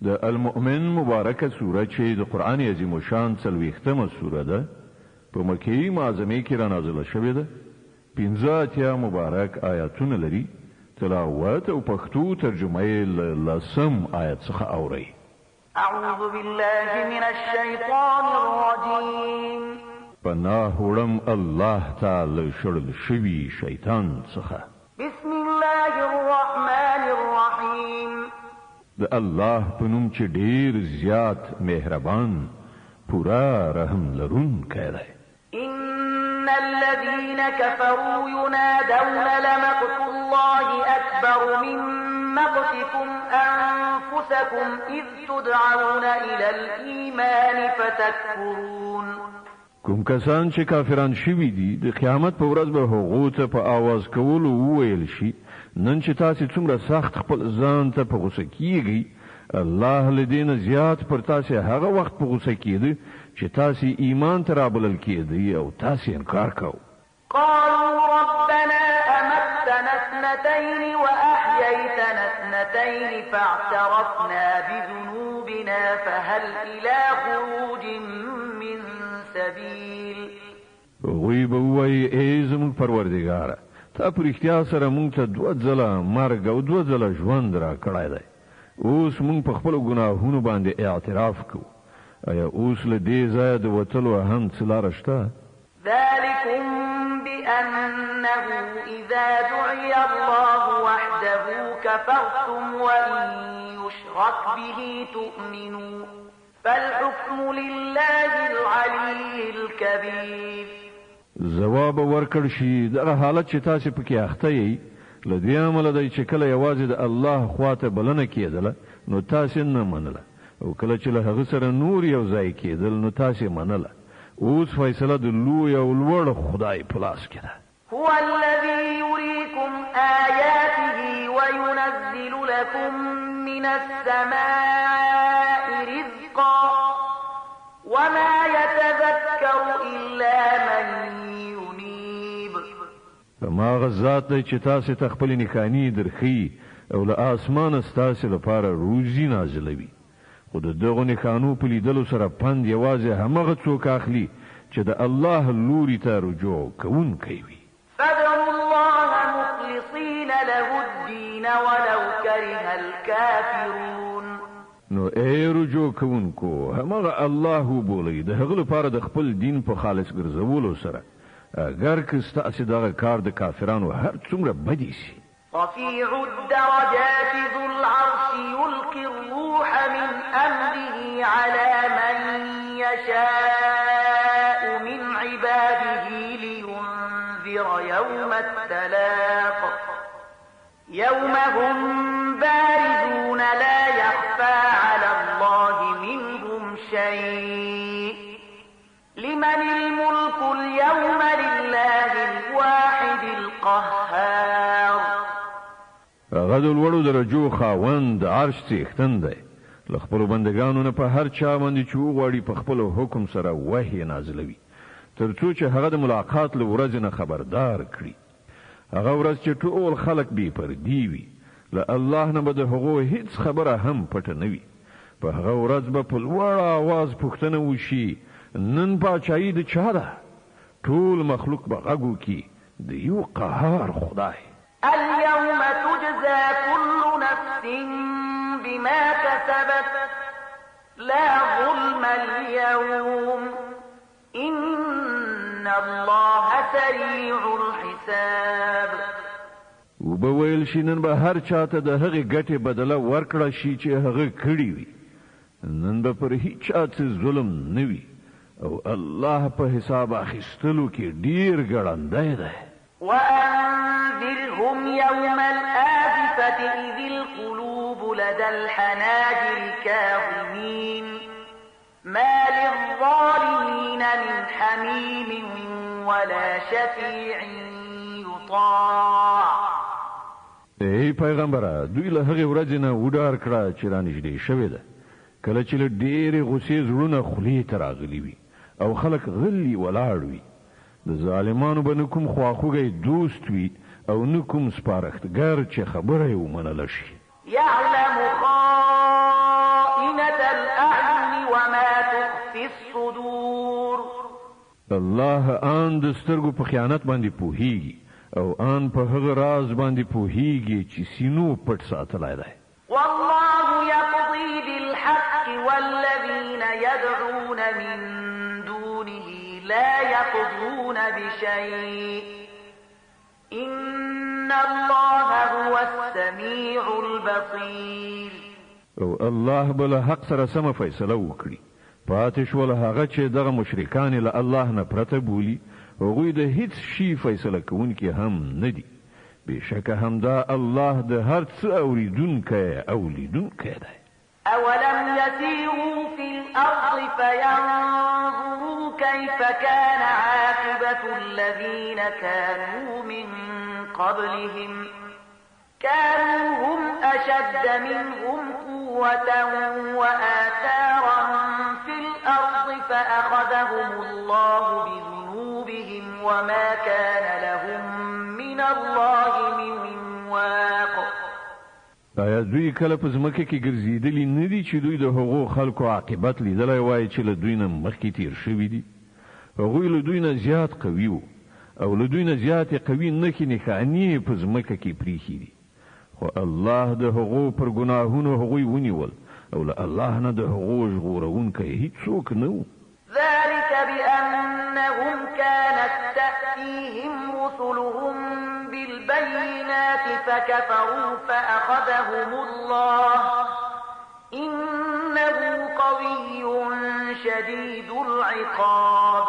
د المؤمن مبارکه سوره چې د قرآن عظیم الشان څلوېښتمه سوره ده، په مکې معظمې کې را نازله شوې ده، 85 مبارک آیاتونه لري، تلاوت او پښتو ترجمه یې له لسم آیت څخه اورئ. أعوذ بالله من الشيطان الرجيم. پناه وړم الله ته له شړل شوي شیطان څخه. بسم الله الرحمن الرحيم. د الله په نوم چې ډېر زیات مهربان پوره رحم لرونکی دی. إن الذين كفروا ينادون لمقت الله أكبر من مقتكم أنفسكم إذ تدعون إلى الإيمان فتكفرون. کوم کسان چې کافران شوي دي، د قیامت په ورځ به هغو ته په آواز کولو وویل شي، نن چې تاسې څومره سخت خپل ځان ته په غوسه کیږئ، الله له دې نه زیات پر تاسې هغه وخت په غوسه کیده چې تاسې ایمان ته رابلل کیدئ او تاسې انکار کاوه. قالوا ربنا أمتنا اثنتين وأحييتنا اثنتين فاعترفنا بذنوبنا فهل إلى خروج من سبيل. هغوی به ووایي، ای زموږ پروردګاره، تا په رښتیا سره موږ ته دوه ځله مرګ او دوه ځله ژوند راکړی دی، اوس موږ په خپلو ګناهونو باندې اعتراف کوو، ایا اوس له دې ځایه د وتلو هم څه لاره شته؟ ذلكم بأنه إذا دعي الله وحده كفرتم وإن يشرك به تؤمنوا فالحكم لله العلي الكبير. ځواب به ورکړ شي، دغه حالت چې تاسې پکې اخته یئ له دې امله دی چې کله یوازې د الله خوا ته بلنه کېدله نو تاسې نه منله او کله چې له هغه سره نور یو ځای کېدل نو تاسې منله، اوس فیصله د لوی او لوړ خدای په لاس کې ده. هو الذي يريكم آياته وينزل لكم من السماء رزقا وما يتذكر إلا من ينيب. هماغه ذات دی چې تاسې ته خپلې نښانې درښيي او له آسمانه ستاسې لپاره روزي نازلوي، خو د دغو نښانو په لیدلو سره پند یوازې همغه څوک اخلي چې د الله لوري ته رجوع کوونکی وي. فادعوا الله مخلصين له الدين ولو كره الكافرون. نو ای رجوع کوونکو، همغه الله وبولئ د هغه لپاره د خپل دین په خالص ګرځولو سره، اګر که ستاسې دغه کار د کافرانو هر څومره بد ایسي. رفيع الدرجات ذو العرش يلقي الروح من أمره على من يشاء من عباده لينذر يوم التلاق يوم هم بارزون لا يخفى على الله منهم شيء لمن الملك اليوم لله الواحد القهار. هغه د لوړو درجو خاوند، د عرش څښتن دی، له خپلو بندګانو نه په هر چا باندې چې وغواړي په خپل حکم سره وحی نازلوي، تر څو چې هغه د ملاقات له ورځې نه خبردار کړي، هغه ورځ چې ټول خلک بې پردې وي، له الله نه به د هغو هیڅ خبره هم پټه نه وي. په هغه ورځ به په لوړ آواز پوښتنه وشي، نن پاچاهي د چا ده؟ ټول مخلوق به غږ وکړي، د یو قهار خدای. اليوم تجزى كل نفس بما كسبت لا ظلم اليوم إن الله سريع الحساب. وبه ویل شي، نن به هر چاته د هغې ګټې بدله ورکړه شي چې هغه کړې وي، نن به پر هیچا څه ظلم نه وي او الله په حساب اخیستلو کې ډیر ګړندی دی. وأنذرهم يوم الآزفة إذ القلوب لدى الحناجر كاظمين ما للظالمين من حميم ولا شفيع يطاع. ای پیغمبره، دوی له هغې ورځې نه وډار کړه چې رانږدې شوې ده، کله چې له ډېرې غوسې زړونه خولې ته راغلي وي او خلک غلي ولاړ وي. د ظالمانو به نه کوم خواخوږی دوست وي او نه کوم سپارښتګر چې خبره یې ومنله شي. يعلم خائنة تخفي الصدور. الله ان د سترګو په خیانت باندې پوهیږي او ان په هغه راز باندې پوهیږي چې سینو پټ ساتلی دی. والله يقضي بالحق والذين يدعون من دونه لا يقضون بشيء إن الله هو السميع البصير. او الله به له حق سره سمه فیصله وکړي. پاتې شول هغه چې دغه مشرکان له الله نه پرته بولي، هغوی د هیڅ شي فیصله کوونکي هم نه دي. بېشکه همدا الله د هر څه اورېدونکی او لیدونکی دی. أولم يسيروا في الأرض فينظروا كيف كان عاقبة الذين كانوا من قبلهم كانوا هم أشد منهم قوة وآثارا في الأرض فأخذهم الله بذنوبهم وما كان لهم من الله من واق. آیا دوی کله په ځمکه کې ګرځېدلي نه دي چې دوی د هغو خلکو عاقبت لیدلی وای چې له دوی نه مخکې تېر شوي دي؟ هغوی له دوی نه زیات قوي وو او له دوی نه زیاتې قوي نښې نښانې یې په ځمکه کې پرېښي دي، خو الله د هغو پر ګناهونو هغوی ونیول او له الله نه د هغو ژغورونکی هیڅوک نه وو. ذلك بأنهم كانت تأتيهم رسلهم بالبينات فكفروا فأخذهم الله إنه قوي شديد العقاب.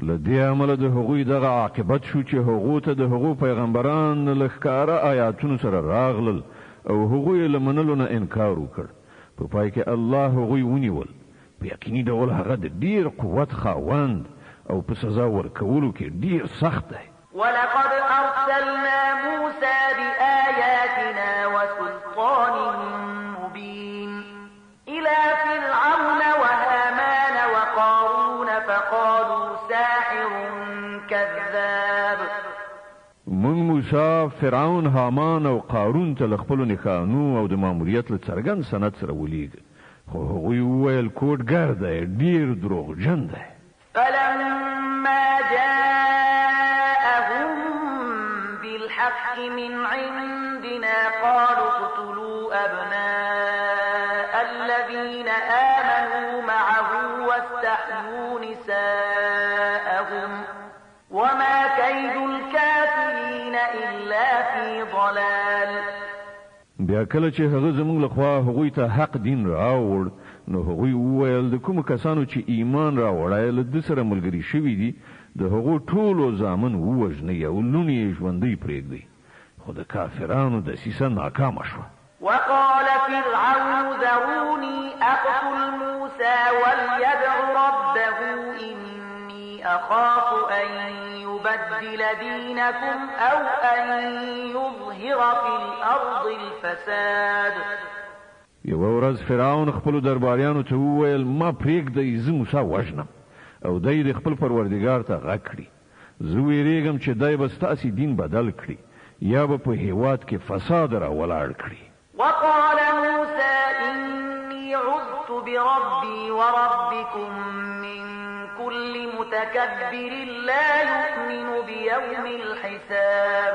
له دې امله د هغوی دغه عاقبت شو چې هغو ته د هغو پیغمبران له ښکاره آیاتونو سره راغلل او هغوی له منلو نه انکار وکړ. په پای کې الله هغوی ونیول. په یقیني ډول هغه د ډیر قوت خاوند او په سزا ورکولو کې ډیر سخت دی. ولقد أرسلنا موسى بآياتنا وسلطان مبين إلى فرعون وهامان وقارون فقالوا ساحر كذاب. موږ موسی فرعون، هامان او قارون ته له خپلو نښانو او د ماموریت له څرګند سند سره ولیږه، خو هغوی وویل کوډګر دی، ډیر دروغجن دی. فلما جاءهم بالحق من عندنا قالوا اقتلوا أبناء الذين آمنوا معه واستحيوا نساءهم وما كيد الكافرين إلا في ضلال. بیا کله چې هغه زموږ له خوا هغوی ته حق دین راوړ، نو هغوی وویل د کومو کسانو چې ایمان راوړی له ده سره ملګري شوي دي د هغو ټولو زامن ووژنئ او لوڼې یې ژوندۍ پرېږدئ. خو د کافرانو دسیسه ناکامه شوه. وقال فرعون ذروني أقتل موسى وليدع ربه إني أخاف أن يبدل دينكم أو أن يظهر في الأرض الفساد. یوه ورځ فرعون خپلو درباریانو ته وویل ما پرېږدئ زه موسی وژنم او دی د خپل پروردګار ته غږ کړي. زه ویرېږم چې دی به ستاسې دین بدل کړي یا به په هیواد کې فساد را ولاړ کړي. وقال موسى إني عذت بربي وربكم من كل متكبر لا يؤمن بيوم الحساب.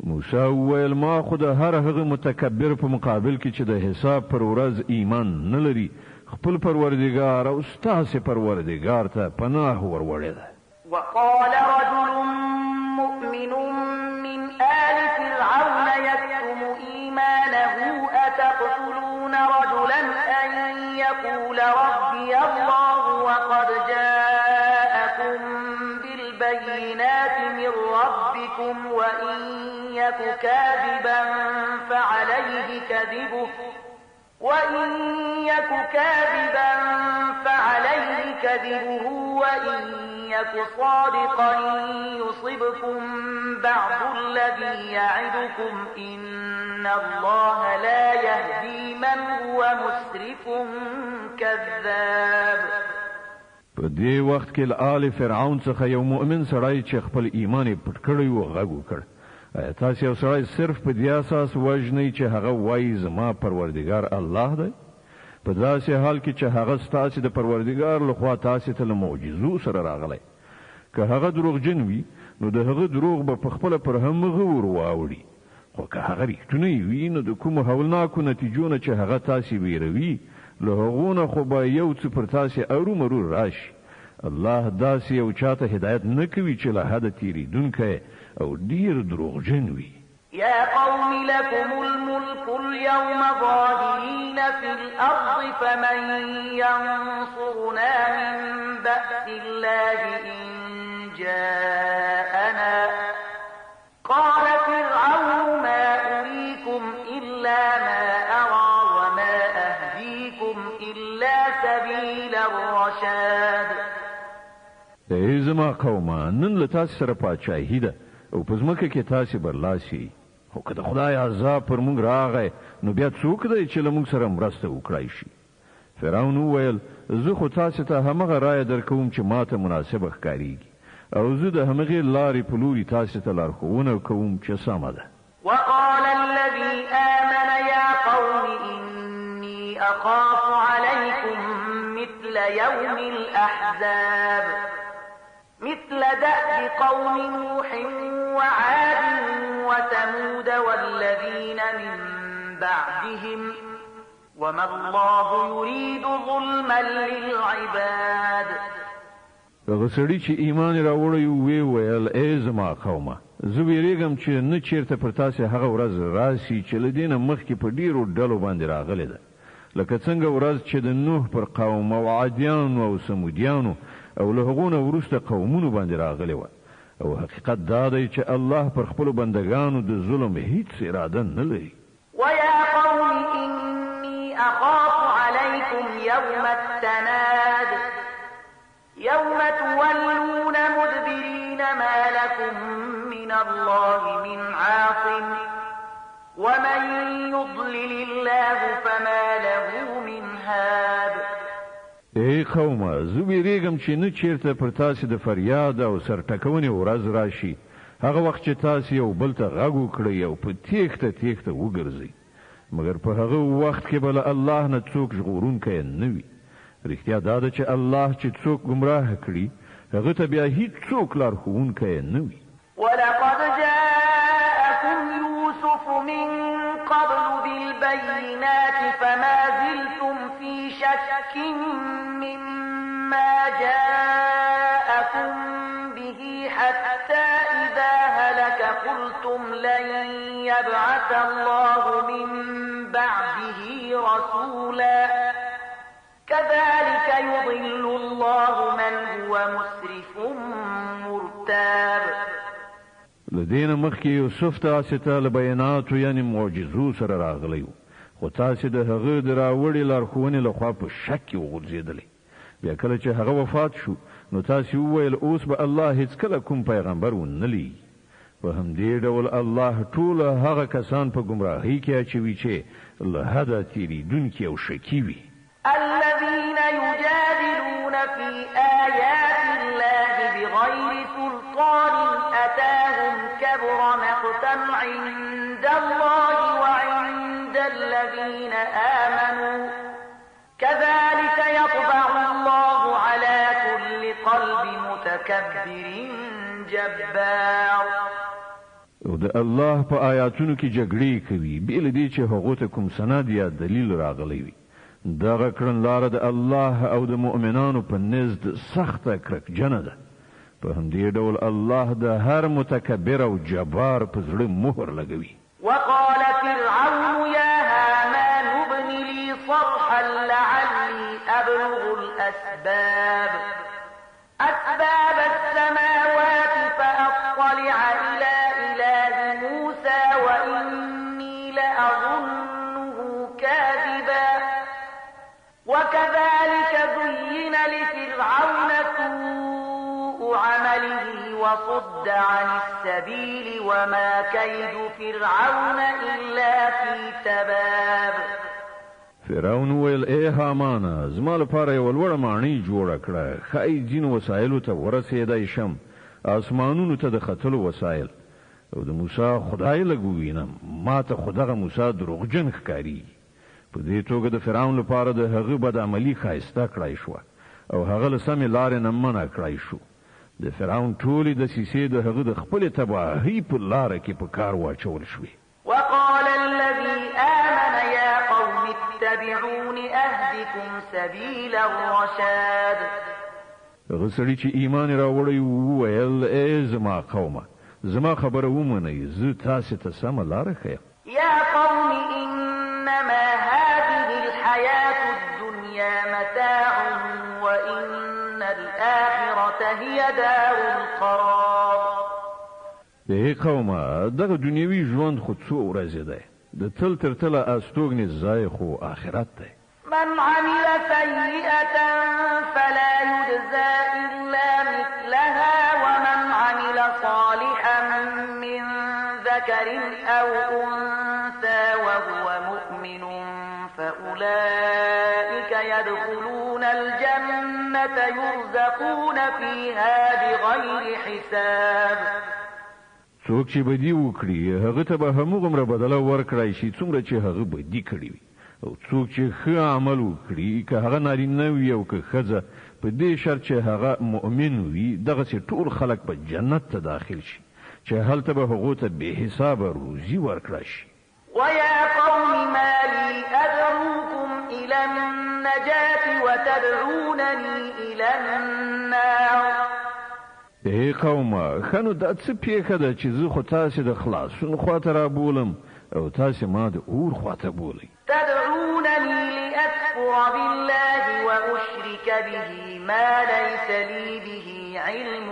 موسی وویل ما خو د هر هغه متکبر په مقابل کې چې د حساب پر ورځ ایمان نه لري خپل پروردګار او ستاسې پروردګار ته پناه وروړې ده. وقال رجل مؤمن من آل فرعون يكتم إيمانه أتقتلون رجلا أن يقول ربي الله وقد جاءكم بالبينات من ربكم وإن يك كاذبا فعليه كذبه وإن يك كاذبا فعليه كذبه وإن يك صادقا يصبكم بعض الذي يعدكم إن الله لا يهدي من هو مسرف كذاب. په دې وخت کې له آل فرعون څخه یو مؤمن سړی چې خپل ایمان یې پټ کړی و غږ وکړ، آیا تاسې یو سړی صرف په دې اساس وژنئ چې هغه وایي زما پروردګار الله دی؟ په داسې حال کې چې هغه ستاسې د پروردګار له خوا تاسې ته له معجزو سره راغلی؟ که هغه دروغجن وي، نو د هغه دروغ به پخپله پر همغه ور واوړي، خو که هغه رښتونی وي، نو د کومو هولناکو نتيجو نه چې هغه تاسې وېروي، له هغو نه خو به يو څه پر تاسې ارومرو راشي. الله داسې یو چا ته هدایت نه کوي چې له حده تېرېدونکی او ډېر دروغجن وي. يا قوم لكم الملك اليوم ظاهرين في الأرض فمن ينصرنا من بأس الله إن جاءنا قال فرعون ما أريكم إلا ما أرى وما أهديكم إلا سبيل الرشاد. ای زما قومه، نن له تاسې سره پاچاهي ده او په ځمکه کې تاسې برلاسي یئ، خو که د خدای عذاب پر موږ راغی، نو بیا څوک دی چې له موږ سره مرسته وکړای شي؟ فرعون وویل، زه خو تاسې ته همغه رایه درکوم چې ماته مناسبه ښکارېږي او زه د همغې لارې په لوري تاسې ته لارښوونه کوم چې سمه ده. وقال الذي آمن يا قوم إني أخاف عليكم مثل يوم الأحزاب مثل دأب قوم نوح وعاد وثمود والذين من بعدهم وما الله يريد ظلما للعباد. هغه سړي چې ایمان یې راوړی و ویې ویل، ای زما قومه، زه وېرېږم چې نه چېرته پر تاسې هغه ورځ راسي چې له دې نه مخکې په ډېرو ډلو باندې راغلې ده، لکه څنګه ورځ چې د نوح پر قوم او عادیانو او ثمودیانو او له هغو نه وروسته قومونو باندې راغلې وه، او حقیقت دا دی چې الله پر خپلو بندګانو د ظلم هیڅ اراده نه لري. ويا قوم إني أخاف عليكم يوم التناد يوم تولون مدبرين ما لكم من الله من عاصم ومن يضلل الله فما له من هاد. ای قومه، زه وېرېږم چې نه چېرته پر تاسې د فریاد او سرټکونې ورځ راشي، هغه وخت چې تاسې یو بل ته غږ وکړئ او په تېښته تېښته وګرځئ، مګر په هغه وخت کې به له الله نه څوک ژغورونکی نه وي. رښتیا دا ده چې الله چې څوک ګمراه کړي، هغه ته بیا هیڅوک لارښوونکی نه وي. ولقد جاءكم يوسف من قبل بالبينات فما زلتم في شك مما جاءكم به حتى إذا هلك قلتم لن يبعث الله من بعده رسولا كذلك يضل الله من هو مسرف مرتاب. له دې نه مخکې یوسف تاسې ته له بیناتو یعنې معجزو سره راغلی و، خو تاسې د هغه د راوړې لارښوونې له خوا په شک کې وغورځېدلئ. بیا کله چې هغه وفات شو، نو تاسې وویل اوس به الله هیڅکله کوم پیغمبر ونه لیږي. په همدې ډول الله ټول هغه کسان په ګمراهۍ کې اچوي چې له حده تېرېدونکي او شکي وي. الذين يجادلون في آيات الله بغير سلطان أتاهم كبر مقتا عند الله وعند الذين آمنوا كذلك يطبع الله على كل قلب متكبر جبار. او د الله په آیاتونو کې جګړې کوي بې له دې چې هغو ته کوم سند یا دلیل راغلی وي. دغه کړنلاره د الله او د مؤمنانو په نزد سخته کرکجنه ده. په همدې ډول الله د هر متکبر او جبار په زړه مهر لګوي. وقال فرعون يا هامان ابن لي صرحا لعلي أبلغ الأسباب أسباب السماوات فأطلع إلى إله موسى وإني لأظنه كاذبا وكذلك زين لفرعون سوء عمله وصد عن السبيل وما كيد فرعون إلا في تباب. فرعون وویل، ای هامانه، زما لپاره یوه لوړه ماڼۍ جوړه کړه، ښایي ځینو وسایلو ته ورسېدای شم، آسمانونو ته د ختلو وسایل، او د موسی خدای لږ ووینم، ما ته خو دغه موسی دروغجن ښکارېږي. په دې توګه د فرعون لپاره د هغه بدعملي ښایسته کړای شوه او هغه له سمې لارې نه منع کړای شو. د فرعون ټولې دسیسې د هغه د خپلې تباهۍ په لاره کې په کار واچول شوې. وقال الذي آمن يا قوم اتبعون أهدكم سبيل الرشاد. هغه سړي چې ایمان یې راوړی و، وویل، ای زما قومه! زما خبره ومنئ، زه تاسې ته سمه لاره ښیم. يا قوم إنما هذه الحياة الدنيا متاع وإن الآخرة هي دار القرار. ای قومه! دغه دنیوي ژوند خو څو ورځې دی، د تل تر تله استوګنې ځای خو آخرت دی. من عمل سيئة فلا يجزى إلا مثلها ومن عمل صالحا من ذكر أو أنثى وهو مؤمن فأولئك يدخلون الجنة يرزقون فيها بغير حساب. څوک چې بدي وکړي، هغه ته به همغومره بدله ورکړای شي څومره چې هغه بدي کړې وي، او څوک چې ښه عمل وکړي، که هغه نارینه وي او که ښځه، په دې شرط چې هغه مؤمن وي، دغسې ټول خلک به جنت ته داخل شي چې هلته به هغو ته بې حسابه روزي ورکړای شي. ويا قوم ما لي أدعوكم إلى النجاة وتدعونني إلى النار. ای قومه! ښه نو دا څه پېښه ده چې زه خو تاسې د خلاصون خواته رابولم او تاسې ما د اور خواته بولئ؟ تدعونني لأكفر بالله وأشرك به ما ليس لي به علم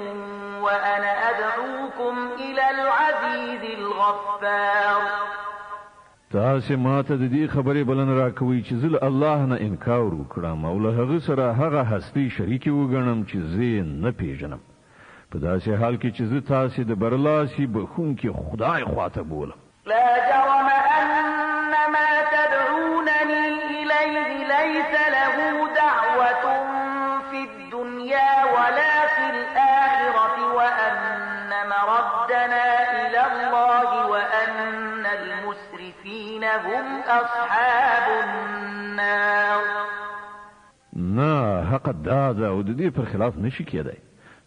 وأنا أدعوكم إلى العزيز الغفار. تاسې ما ته د دې خبرې بلنه راکوئ چې زه له الله نه انکار وکړم او له هغه سره هغه هستۍ شریکې وګڼم چې زه یې نه پېژنم، په داسې حال کې چې زه تاسې د برلاسي بښونکي خدای خواته بولم. لا جرم أن ما تدعونني إليه ليس له دعوة في الدنيا ولا في الآخرة وأن مردنا إلى الله وأن المسرفين هم أصحاب النار. نه، حق دا ده او د دې پر خلاف نشي کېدای.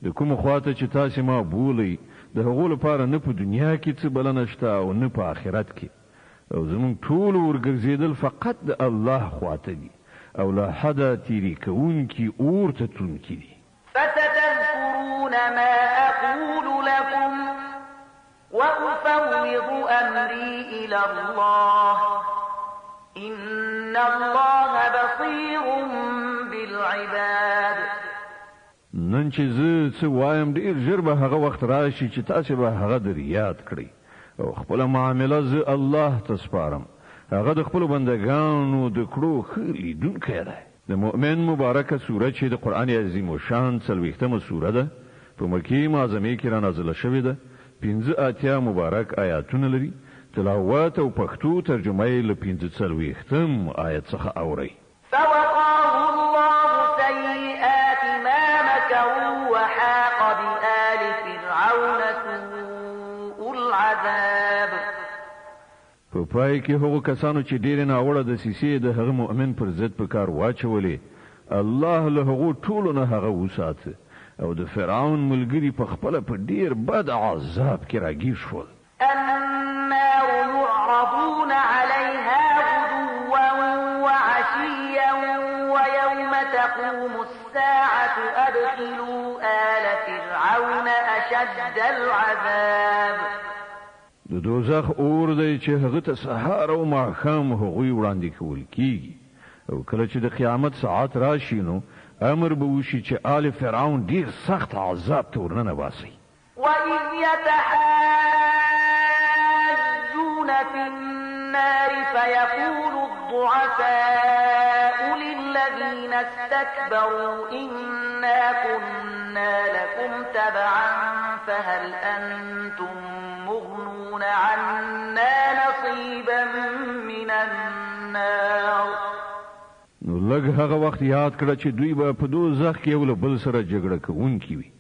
د کوم خواته چې تاسې ما بولئ، د هغو لپاره نه په دنیا کې څه بلنه شته او نه په آخرت کې، او زموږ ټول ورګرځېدل فقط د الله خواته دي او له حده تیري کوونکي اور ته تلونکي دي. فستذكرون ما أقول لكم وأفوض أمري إلى الله إن الله بصير بالعباد. نن چې زه څه وایم، ډېر ژر به هغه وخت راشي چې تاسې به هغه در یاد کړئ، او خپله معامله زه الله ته سپارم، هغه د خپلو بندګانو د کړو ښه لیدونکی دی. د مؤمن مبارکه سوره چې د قرآن عظیم الشان 40مه سوره ده، په مکې معظمې کې را نازله شوې ده، 85 مبارک آیاتونه لري. تلاوت او پښتو ترجمه یې له 45 آیت څخه اورئ. فوقاه الله سيئات ما مكروا وحاق بآل فرعون سوء العذاب. په پای کې هغو کسانو چې ډېرې ناوړه دسیسې د هغه مؤمن پر ضد په کار واچولې، الله له هغو ټولو نه هغه وساته، او د فرعون ملګري په خپله په ډېر بد عذاب کې راګیر شول. النار يعرضون عليها غدوا وعشيا ويوم تقوم الساعة أدخلوا آل فرعون أشد العذاب. د دوزخ اور دی چې هغه ته سهار او ماښام هغوی وړاندې کول کیږي، او کله چې د قیامت ساعت راشي نو امر به وشي چې آل فرعون ډیر سخت عذاب ته ورننه باسي. وإذ يتحاجون في النار فيقول الضعفاء للذين استكبروا إنا كنا لكم تبعا فهل أنتم مغنون عنا نصيبا من النار. نو لږ هغه وخت یاد کړه چې دوی به په دوزخ کې یو له بل سره جګړه کوونکي وي.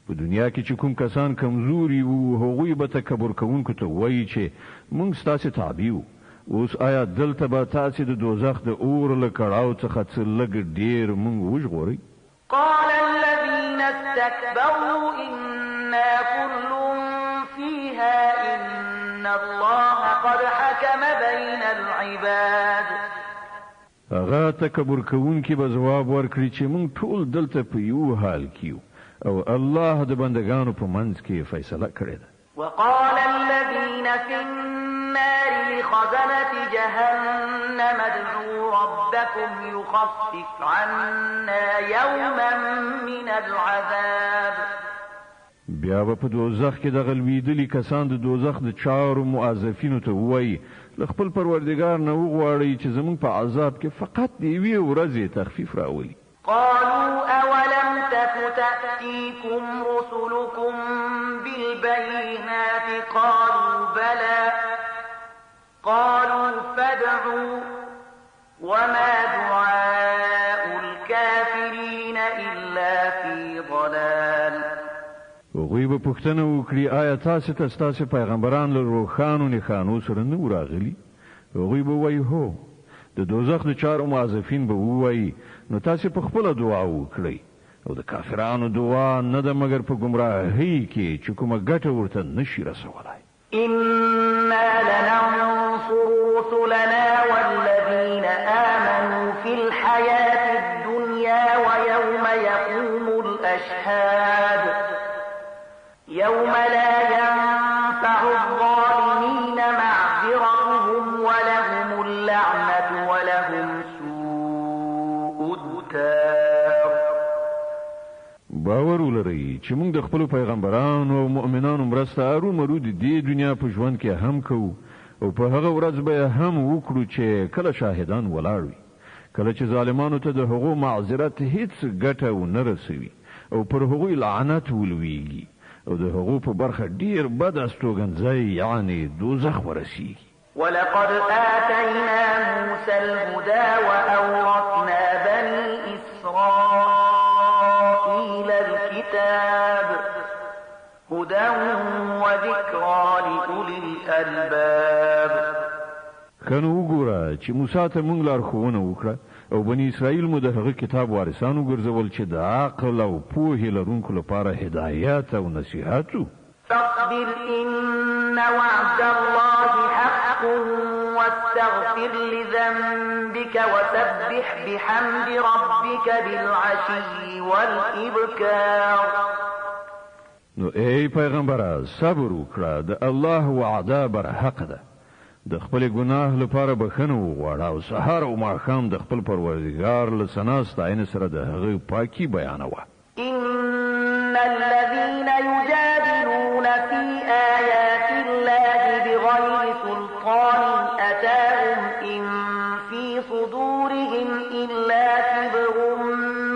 په دنیا کې چې کوم کسان کمزوري وو، هغوی به تکبر کوونکو ته وایي چې موږ ستاسې تابع وو، اوس آیا دلته به تاسې د دوزخ د اور له کړاو څخه څه لږ ډېر مونږ وژغورئ؟ قال الذين استكبروا إنا كل فيها إن الله قد حكم بين العباد. هغه تکبر کوونکي به ځواب ورکړي چې مونږ ټول دلته په یو حال کې یو او الله د بندګانو په منځ کې فیصله کړې ده. وقال الذين في النار لخزنة جهنم ادعوا ربكم يخفف عنا يوما من العذاب. بیا به په دوزخ کې دغه لوېدلي کسان د دوزخ د چارو موظفینو ته ووایي، له خپل پروردګار نه وغواړئ چې زموږ په عذاب کې فقط د یوې ورځې تخفیف راولي. قالوا أولم تك تأتيكم رسلكم بالبينات قالوا بلى قالوا فادعوا وما دعاء الكافرين إلا في ضلال. هغوی به پوښتنه وکړي، آیا تاسې ته ستاسې پیغمبران له روښانو نښانو سره نه وو راغلي؟ هغوی به ووایي، هو. د دوزخ د چارو موظفین به ووایي، نو تاسې په خپله دعا وکړئ، او د کافرانو دعا نه ده مګر په ګمراهۍ کې چې کومه ګټه ورته نه شي رسولای. إنا لننصر رسلنا والذين آمنوا في الحياة الدنيا ويوم يقوم الأشهاد يوم لا ينفع الظالمين معذرتهم ولهم اللعنة ولهم سوء الدار. باور ولرئ چې موږ د خپلو پیغمبرانو او مؤمنانو مرسته ارومرو د دې دنیا په ژوند کې هم کوو او په هغه ورځ به هم وکړو چې کله شاهدان ولاړ وي، کله چې ظالمانو ته د هغو معذرت هیڅ ګټه ونه رسوي او پر هغوی لعنت ولویږي او د هغو په برخه ډیر بد استوګنځی یعنې دوزخ ورسیږي. ولقد آتينا موسى الهدى وأورثنا بني إسرائيل الكتاب هدى وذكرى لأولي الألباب. ښه نو وګوره چې موسی ته مونږ لارښوونه وکړه او بني اسرائیل مو د هغه کتاب وارثان وګرځول چې د عقل او پوهې لرونکو لپاره هدایت او نصیحت وو. فاصبر إن وعد الله حق واستغفر لذنبك وسبح بحمد ربك بالعشي والإبكار. نو ای پیغمبره صبر وکړه، د الله وعده برحق ده. د خپل ګناه لپاره بخښنه وغواړه او سهار او ماښام د خپل پروردګار له ثنا ستاینې سره د هغه پاکي بیانوه. إن الذين يجادلون في آيات الله بغير سلطان أتاهم إن في صدورهم إلا كبر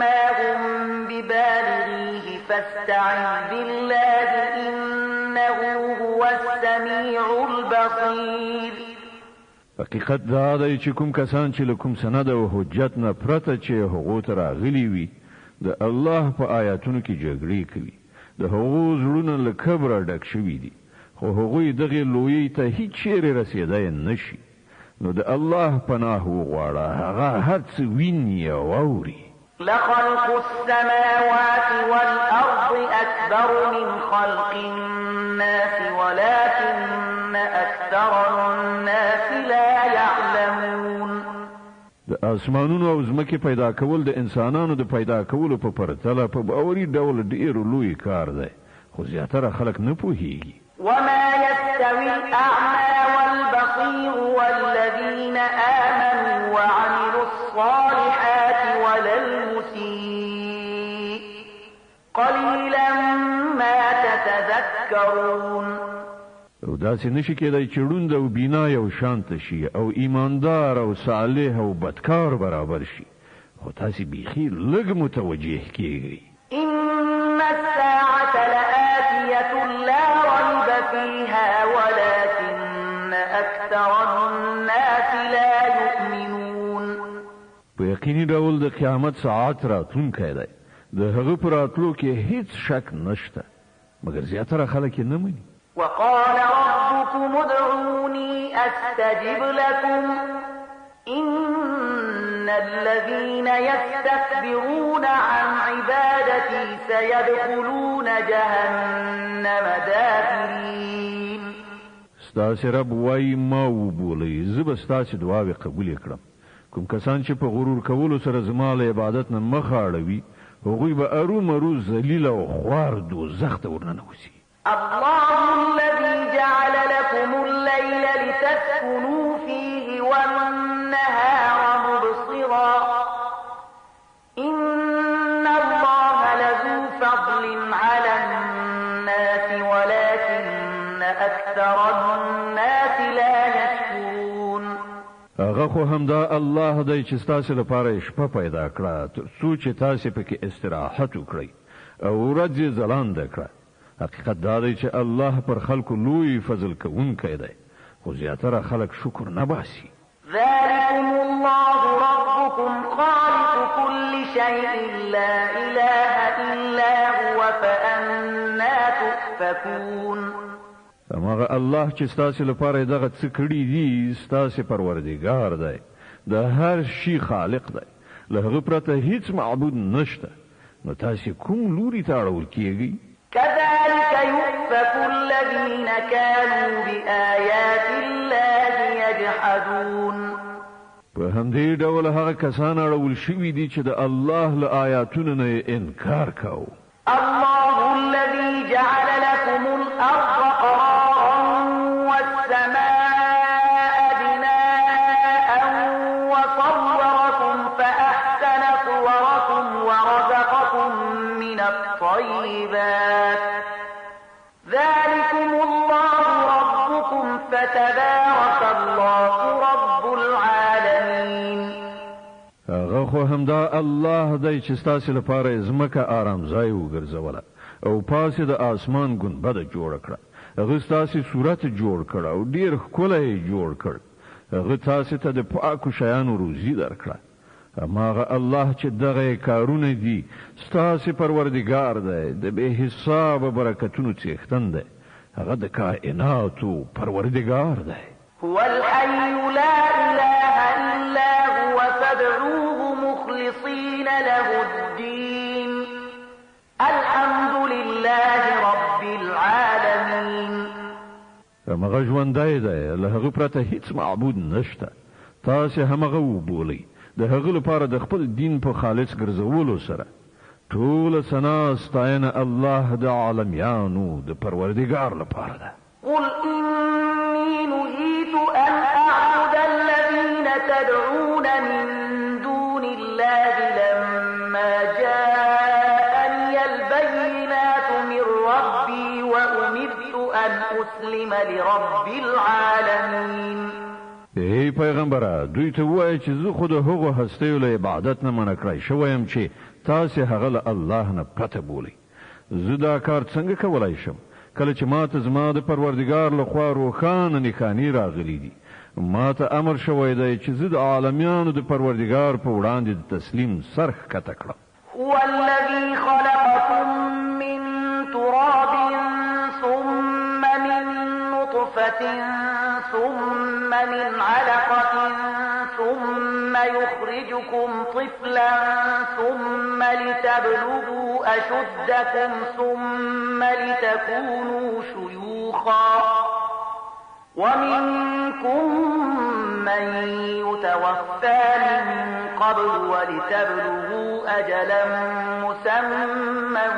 ما هم ببالغيه فاستعذ بالله إنه هو السميع البصير. حقیقت دا دی چې کوم کسان چې له کوم سند او حجت نه پرته چې هغو ته راغلي وي د الله په آیاتونو کې جګړې کوي، د هغو زړونه له کبره ډک شوي دي، خو هغوی دغې لویۍ ته هیڅ چیرې رسېدی نه شي. نو د الله پناه وغواړه، هغه هر څه ویني او اوري. لخلق السماوات والأرض أكبر من خلق الناس ولكن أكثر الناس لا يعلمون. د اسمانونو او ځمکې پیدا کول د انسانانو د پیدا کولو په پرتله په باوري ډول ډېر لوی کار دی، خو زیاتره خلک نه پوهیږي. وما يستوي الأعمى والبصير والذين آمنوا وعملوا الصالحات ولا المسيء قليلا ما تتذكرون. او داسې نشي کېدای چې ړوند او بینا یو شانته شي او ایماندار او صالح او بدکار برابر شي، خو تاسې بیخي لږ متوجه کیږئ. إن الساعة لآتية لا ريب فيها ولكن أكثر الناس لا يؤمنون. په یقیني ډول د قیامت ساعت راتلونکی دی، د هغه په راتلو کې هیڅ شک نشته، مګر زیاتره خلک یې نه مني. وقال ربكم ادعوني أستجب لكم إن الذين يستكبرون عن عبادتي سيدخلون جهنم داخرين. ستاسې رب وایي ما وبولئ، زه به ستاسې دعاوې قبولې کړم. کوم کسان چې په غرور کولو سره زما له عبادت نه مخ اړوي، هغوی به ارومرو ذلیل او خوار دوزخ ته ورننوځي. الله الذي جعل لكم الليل لتسكنوا فيه والنهار مبصرا إن الله لذو فضل على الناس ولكن أكثر الناس لا يشكرون. هغه خو همدا الله دی چې ستاسې لپاره یې شپه پیدا کړه تر څو چې تاسې پکې استراحت وکړئ او ورځ یې ځلانده کړه. حقیقت دا دی چې الله پر خلکو لوی فضل کوونکی دی، خو زیاتره خلک شکر نه باسي. ذلكم الله ربكم خالق كل شيء لا إله إلا هو فأنا تؤفكون. هماغه الله چې ستاسې لپاره یې دغه څه کړي دي، ستاسې پروردګار دی، د هر شي خالق دی، له هغه پرته هیڅ معبود نشته، نو تاسې کوم لوري ته اړول کیږئ؟ كذلك يؤفك الذين كانوا بآيات الله يجحدون. په همدې ډول هغه کسان اړول شوي دي چې د الله له آیاتونو نه یې انکار کاوه. الله الذي جعل لكم الأرض قرارا والسماء بناء وصوركم فأحسن صوركم ورزقكم من الطيبات ذلكم الله ربكم فتبارك الله رب العالمين. هغه خو همدا الله دی چې ستاسې لپاره یې ځمکه آرام ځای وګرځوله او پاسې د آسمان ګنبده جوړه کړه. هغه ستاسې صورت جوړ کړ او ډېر ښکلی یې جوړ کړ. هغه تاسې ته د پاکو شیانو روزي درکړه. هماغه الله چې دغه یې کارونه دي، ستاسې پروردګار دی، د بې حسابه برکتونو څښتن دی، هغه د کائناتو پروردګار دی. هو الحي لا إله إلا هو فادعوه مخلصين له الدين الحمد لله رب العالمين. همغه ژوندی دی، له هغه پرته هیڅ معبود نشته، تاسې همغه وبولئ، د هغه لپاره د خپل دین په خالص ګرځولو سره. ټوله ثنا ستاینه الله د عالمیانو د پروردګار لپاره ده. قل إني نهيت أن أعبد الذين تدعون من دون الله لما جاءني البينات من ربي وأمرت أن أسلم لرب العالمين. ای پیغمبره، دوی ته ووایه چې زه خو د هغو هستیو له عبادت نه منع کړی شوی یم چې تاسې هغه له الله نه پرته بولئ. زه دا کار څنګه کولای شم کله چې ما ته زما د پروردګار له خوا روښانه نښانې راغلي دي؟ ما ته امر شوی دی چې زه د عالمیانو د پروردګار په وړاندې د تسلیم سر ښکته کړم. هو الذي خلقكم من تراب ثم من نطفة ثم من علقة ثم يخرجكم طفلا ثم لتبلغوا أشدكم ثم لتكونوا شيوخا ومنكم من يتوفى من قبل ولتبلغوا أجلا مسمى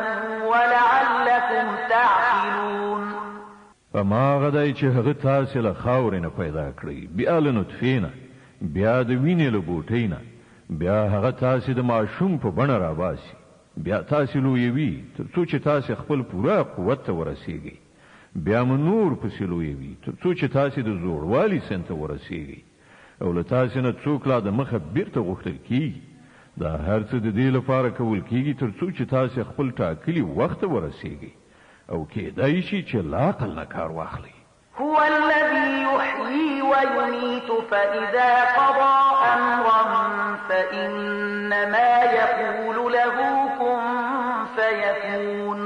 ولعلكم تعقلون. هماغه دی چې هغه تاسې له خاورې نه پیدا کړئ، بیا له نطفې نه، بیا د وینې له بوټۍ نه، بیا هغه تاسې د ماشوم په بڼه راباسي، بیا تاسې لویوي تر څو چې تاسې خپل پوره قوت ته ورسیږئ، بیا مو نور پسې لویوي تر څو چې تاسې د زوړوالي سن ته ورسیږئ، او له تاسې نه څوک لا د مخه بیرته غوښتل کیږي. دا هر څه د دې لپاره کول کیږي تر څو چې تاسې خپل ټاکلي وخت ته ورسیږئ او کېدای شي چې له عقل نه کار واخلئ. هو الذي يحيي ويميت فإذا قضى أمرا فإنما يقول له كن فيكون.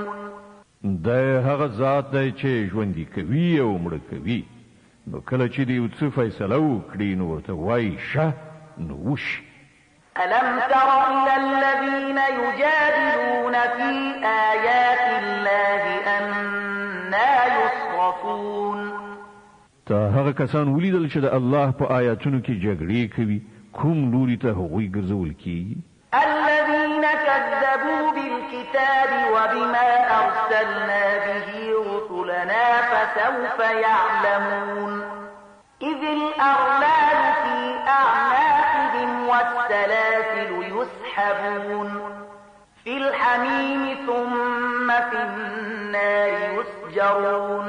دی هغه هغه ذات دی چې ژوندي کوي او مړه کوي. نو کله چې د یو څه فیصله وکړي، نو ورته وایي شه، نو وشي. ألم تر إلى الذين يجادلون في آيات الله أنى يصرفون. تا هغه کسان ولیدل چې د الله په آیاتونو کې جګړې کوي، کوم لوري ته هغوی ګرځول کیږي؟ الذين كذبوا بالكتاب وبما أرسلنا به رسلنا فسوف يعلمون. إذ الأغلال في أعناقهم والسلاسل يسحبون في الحميم ثم في النار يسجرون.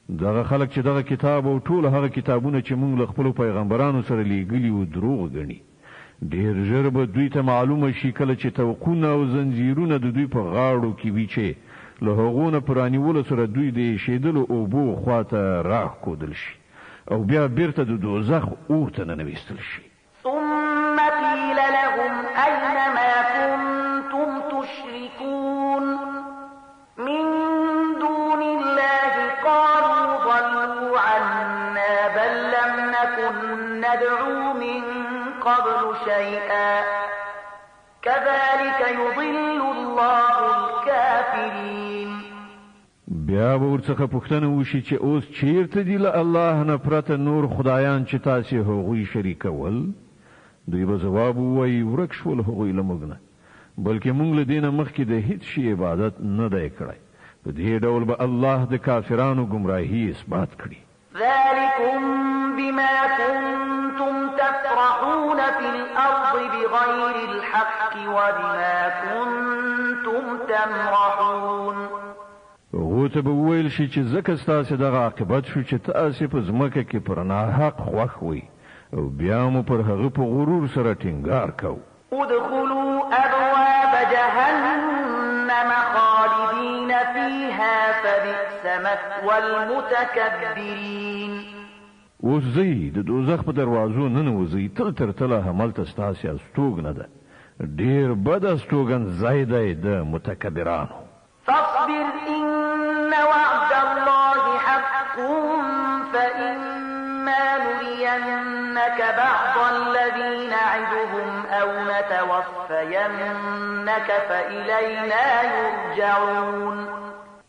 دغه خلک چې دغه کتاب او ټول هغه کتابونه چې موږ له خپلو پیغمبرانو سره لیږلي وو دروغ ګڼي، ډیر ژر به دوی ته معلومه شي کله چې طوقونه او زنځیرونه د دوی په غاړو کې وي چې له هغو نه په رانیولو سره دوی د ایشېدلو اوبو خواته راښکودل شي او بیا بیرته د دوزخ اور ته ننویستل شي. ثم قيل لهم أين ما كنتم تشركون من دون الله قالوا ضلوا عنا بل لم نكن ندعو من قبل شيئا كذلك يضل الله الكافرين. بیا به ورڅخه پوښتنه وشي چې اوس چیرته دي له الله نه پرته نور خدایان چې تاسې هغوی شریکول؟ دوی به ځواب ووایي ورک شول هغوی له موږ نه، بلکې موږ له دې نه مخکې د هیڅ شي عبادت نه دی کړی. په دې ډول به الله د کافرانو ګمراهي اثبات کړي. ذلكم بما كنتم تفرحون في الأرض بغير الحق وبما كنتم تمرحون. هغو ته به وویل شي چې ځکه ستاسې دغه عاقبت شو چې تاسې په ځمکه کې پر ناحق خوښ وئ او بیا مو پر هغه په غرور سره ټینګار کوو. ادخلوا أبواب جهنم خالدين فيها فبئس مثوى المتكبرين. اوس ځئ د دوزخ په دروازو ننوځئ، تل تر تله هملته ستاسې استوګنه ده. ډېر بد استوګن ځای دی د متکبرانو. فاصبر إن وعد الله حق فإما نرينك بعض الذي نعدهم أو نتوفينك فإلينا يرجعون.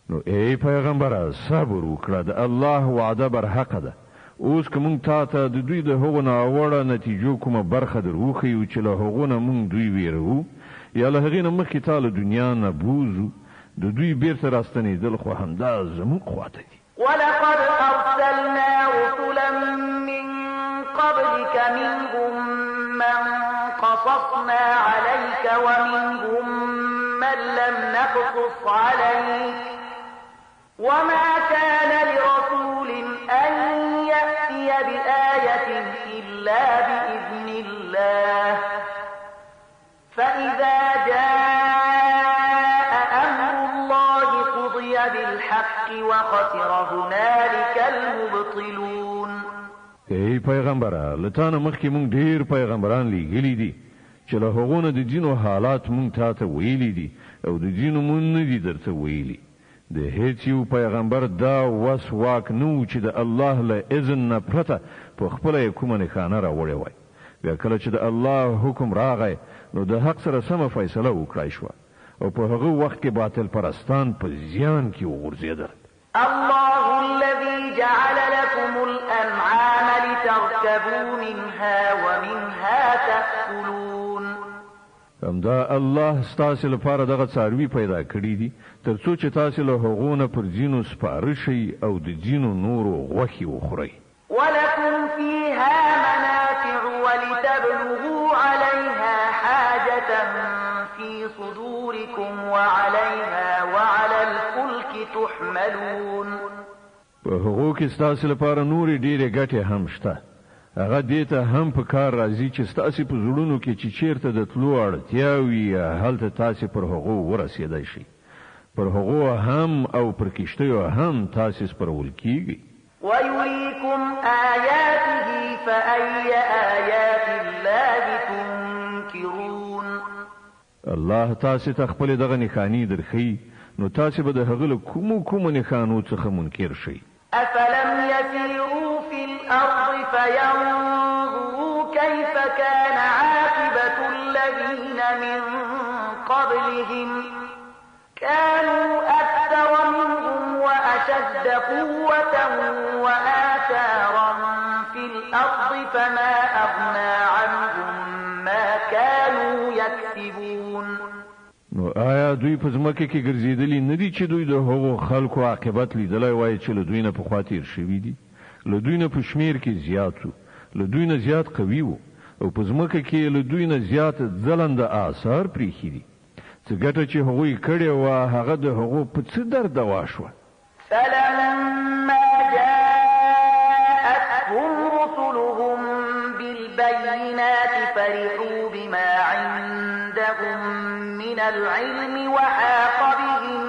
نو ای پیغمبره صبر وکړه، د الله وعده برحقه ده. اوس که موږ تا ته د دوی د هغو ناوړه نتیجو کومه برخه در وښیو چې له هغو نه موږ دوی ویروو، یا له هغې نه مخکې تا له دنیا نه بوځو، د دوی بیرته راستنېدل خو همدا زموږ خواته دي. ولقد أرسلنا رسلا من قبلك منهم من قصصنا عليك ومنهم من لم نقصص عليك وما كان لرسول أن يأتي بآية إلا بإذن الله فإذا جاء أمر الله قضي بالحق وخسر هنالك المبطلون. ای پیغمبره، له تا نه مخکې موږ ډېر پیغمبران لیږلي دي چې له هغو نه د ځینو حالات موږ تا ته ویلي دي او د ځینو موږ نه دي درته ویلي. د هیڅ یو پیغمبر دا وس واک نه و چې د الله له اذن نه پرته په خپله یې کومه نښانه راوړې وای. بیا کله چې د الله حکم راغی نو د حق سره سمه فیصله وکړای شوه او په هغه وخت کې باطل پرستان په زیان کې وغورځېدل. الله الذي جعل لكم الأنعام لتركبوا منها ومنها تأكلون. همدا الله ستاسې لپاره دغه څاروي پیدا کړي دي تر څو چې تاسې له هغو نه پر ځینو سپاره شئ او د ځینو نورو غوښې وخورئ. ولكم فيها منافع ولتبلغوا عليها حاجة في صدوركم وعليها وعلى الفلك تحملون. په هغو کې ستاسې لپاره نورې ډېرې ګټې هم شته. هغه دې ته هم په کار راځي چې ستاسې په زړونو کې چې چیرته د تلو اړتیا وي هلته تاسې پر هغو ورسېدای شئ. پر هغو هم او پر کښتیو هم تاسې سپرول کیږي. ويريكم آياته فأي آيات الله تنكرون. الله تاسې ته خپلې دغه نښانې درښیي، نو تاسې به د هغه له کومو کومو نښانو څخه منکر شئ؟ أفلم يسيروا في الأرض فينظروا كيف كان عاقبة الذين من قبلهم كانوا أكثر منهم وأشد قوة وآثارا في الأرض فما أغنى عنهم ما كانوا يكسبون. نو آیا دوی په ځمکه کې ګرځېدلي نه دي چې دوی د هغو خلکو عاقبت لیدلی وای چې له دوی نه پخوا تېر شوي دي؟ له دوی نه په شمېر کې زیات وو، له دوی نه زیات قوي وو او په ځمکه کې یې له دوی نه زیات ځلنده آثار پرېښي دي. څه ګټه چې هغوی کړې وه هغه د هغو په څه درد دوا شوه؟ فلما جاءتهم رسلهم بالبينات فرحوا بما عندهم من العلم وحاق بهم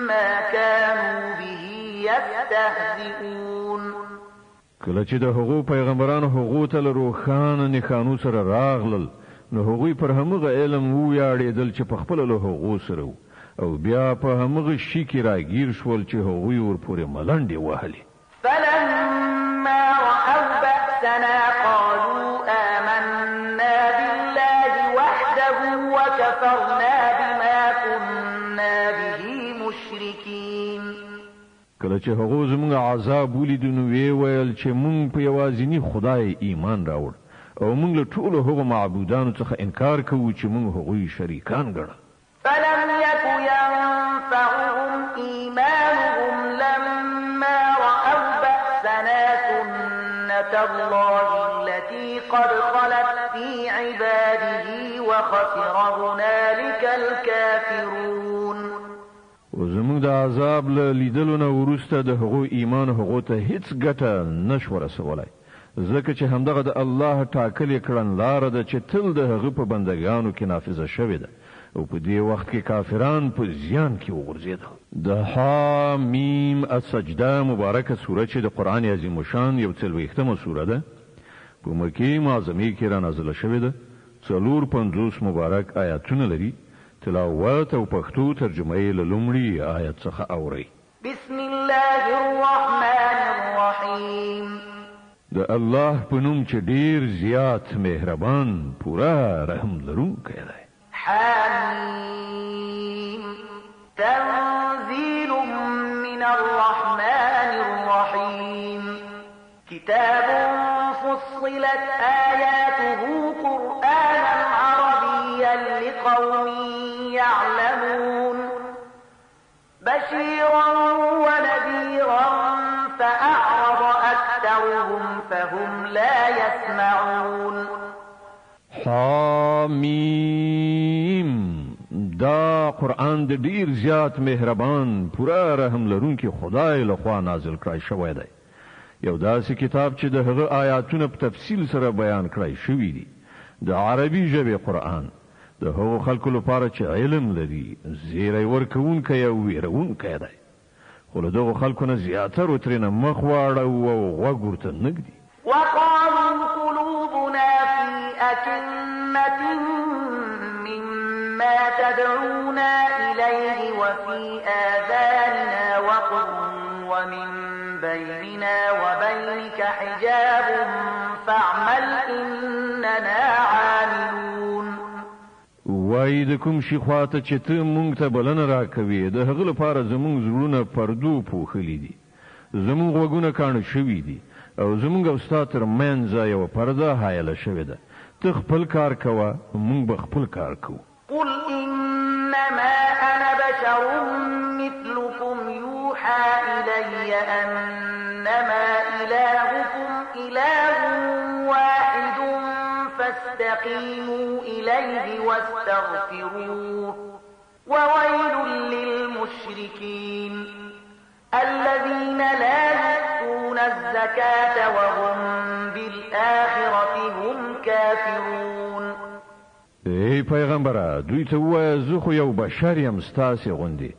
ما كانوا به يستهزئون. کله چې د هغو پیغمبرانو هغو ته له روښانه نښانو سره راغلل، نو هغوی پر همغه علم وویاړېدل چې په خپله له هغو سره وو، او بیا په همغه شي کې راګیر شول چې هغوی ورپورې ملنډې وهلې. فلما رأوا بأسنا قالوا آمنا بالله وحده وكفرنا بما كنا به مشركين. کله چې هغو زموږ عذاب ولید، نو ویې ویل چې موږ په یوازیني خدای ایمان راوړ او موږ له ټولو هغو معبودانو څخه انکار کوو چې موږ هغوی شریکان ګڼل. فلم يك ينفعهم إيمانهم لما رأوا بأسنا سنة الله التي قد خلت في عباده وخسر هنالك الكافرون. او زموږ د عذاب له لیدلو نه وروسته د هغو ایمان هغو ته هیڅ ګټه نشوه رسولای، ځکه چې همدغه د الله ټاکلې کړنلاره ده چې تل د هغه په بندګانو کې نافذه شوې ده، او په دې وخت کې کافران په زیان کې وغورځېدل. د حا میم السجده مبارکه سوره چې د قرآن عظیم الشان یو څلوېښتمه سوره ده، په مکې معظمې کې را نازله شوې ده، 54 مبارک آیاتونه لري. تلاوت او پښتو ترجمه یې له لومړي آیت څخه اورئ. بسم الله الرحمن الرحیم. د الله په نوم چې ډیر زیات مهربان پوره رحم لرونکی دی. حامیم تنزیل من الرحمن الرحیم. کتاب فصلت آیاته قرآنا عربیا لقوم يعلمون بشيرا ونذيرا فأعرض أكثرهم فهم لا يسمعون. حامیم دا قرآن د ډیر زیات مهربان پوره رحم لرونکي خدای لخوا نازل کړای شوی دی. یو داسې کتاب چې د هغه آیاتونه په تفصیل سره بیان کړای شوي دي. د عربي ژبې قرآن د هغو خلکو لپاره چې علم لري زیری ورکوونکی او ویرونکی دی، خو له دغو خلکو نه زیاترو ترېنه مخ واړوه او غوږ ورته نه ږدي. وقالوا قلوبنا في أكنة مما تدعونا إليه وفي آذاننا وقر ومن بيننا وبينك حجاب فاعمل إننا عاملون. وایي د کوم شي خواته چې ته مونږ ته بلنه راکوې د هغه لپاره زموږ زړونه پردو پوښلي دي، زموږ غوږونه کاڼه شوي دي، او زموږ او ستا تر منځ یوه پرده حایله شوې ده. ته خپل کار کوه، مونږ به خپل کار کوو. قل إنما أنا بشر مثلكم يوحى إلي أنما إلهكم إله واحد فاستقيموا إليه واستغفروه وويل للمشركين الذين لا يؤتون الزكاة وهم بالآخرة هم كافرون. ای پیغمبره، دوی ته ووایه زه خو یو بشر یم ستاسې غوندې،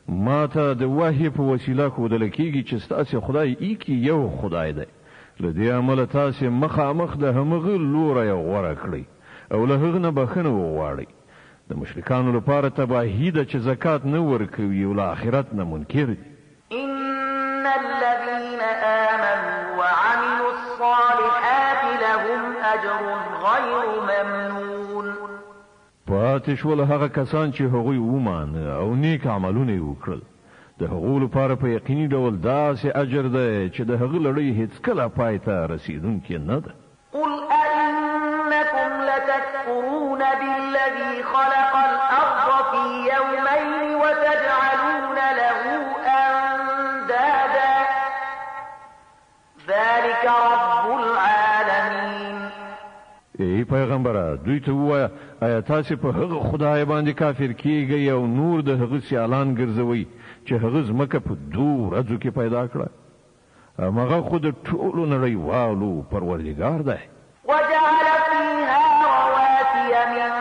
ما ته د وحي په وسیله ښودل کیږي چې ستاسې خدای ایکي یو خدای دی. له دې امله تاسې مخامخ د همغه لوری غوره کړئ او له هغه نه بښنه وغواړئ. د مشرکانو لپاره تباهي ده چې زکات نه ورکوي او له آخرت نه منکر دي. إن الذين آمنوا وعملوا الصالحات لهم أجر غير ممنون. پاتې شول هغه کسان چې هغوی ومانه او نیک عملونه یې وکړل، د هغو لپاره په یقیني ډول داسې اجر دی چې د هغه لړۍ هیڅکله پای ته رسیدونکې نه ده. قل أئنكم لتكفرون بالذي خلق الأرض في يومين وتجعلون له أندادا ذلك رب العالمين. ای پیغمبره، دوی ته ووایه، ایا تاسې په هغه خدای باندې کافر کیږئ او نور د هغه سیالان ګرځوئ چې هغه ځمکه په دوو ورځو کې پیدا کړه؟ همغه خو د ټولو نړیوالو پروردګار دی. وجعل فيها رواسي من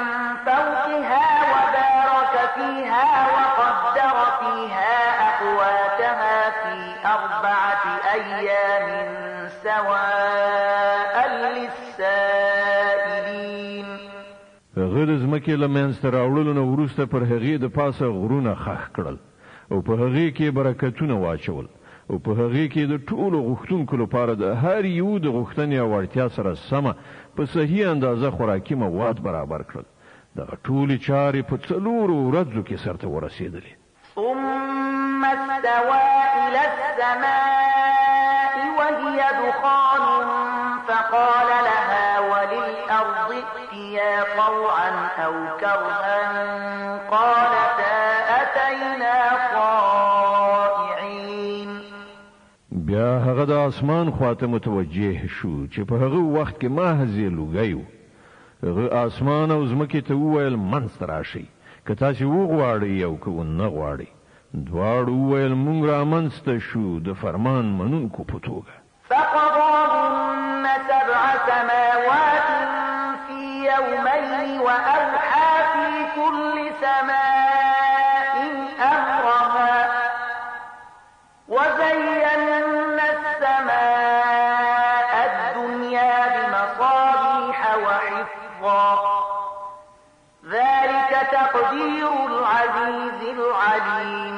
فوقها وبارك فيها وقدر فيها أقواتها في 4 أيام سواء للسائلين. هغه د ځمکې له منځته راوړلو نه وروسته پر هغې د پاسه غرونه ښخ کړل او په هغې کې برکتونه واچول او په هغې کې د ټولو غوښتونکو لپاره د هر یو د غوښتنې او اړتیا سره سمه په صحیح اندازه خوراکي مواد برابر کړل. دغه ټولې چارې په 4 ورځو کې سرته ورسېدلې. ثم استوى إلى السماء وهي دخان فقال لها وللأرض ائتيا طوعا أو كرها قالتا أتينا طائعين. بیا هغه د آسمان خواته متوجه شو چې په هغه وخت کې محض یې لوګی و. هغه آسمان او ځمکې ته وویل، منځته راشئ، که تاسې وغواړئ او که ونه غواړئ. دواړو وویل، مونږ رامنځته شو د فرمان منونکو په توګه. فقضاهن 7 سماوات في يومين وأوحى في كل سماء أمرها وزينا السماء الدنيا بمصابيح وحفظا ذلك تقدير العزيز العليم.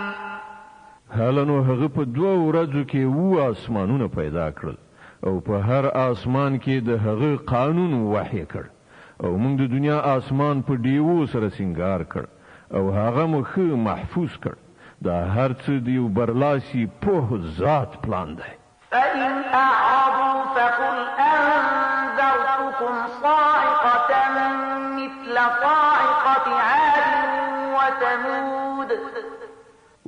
هله نو هغه په 2 ورځو کې 7 آسمانونه پیدا کړل او په هر آسمان کې د هغه قانون وحی کړ، او موږ د دنیا آسمان په ډیوو سره سنګار کړ او هغه مو ښه محفوظ کړ. دا هر څه د یو برلاسي پوه ذات پلان دی. فإن أعرضوا فقل أنذرتكم صاعقة مثل صاعقة عاد وثمود.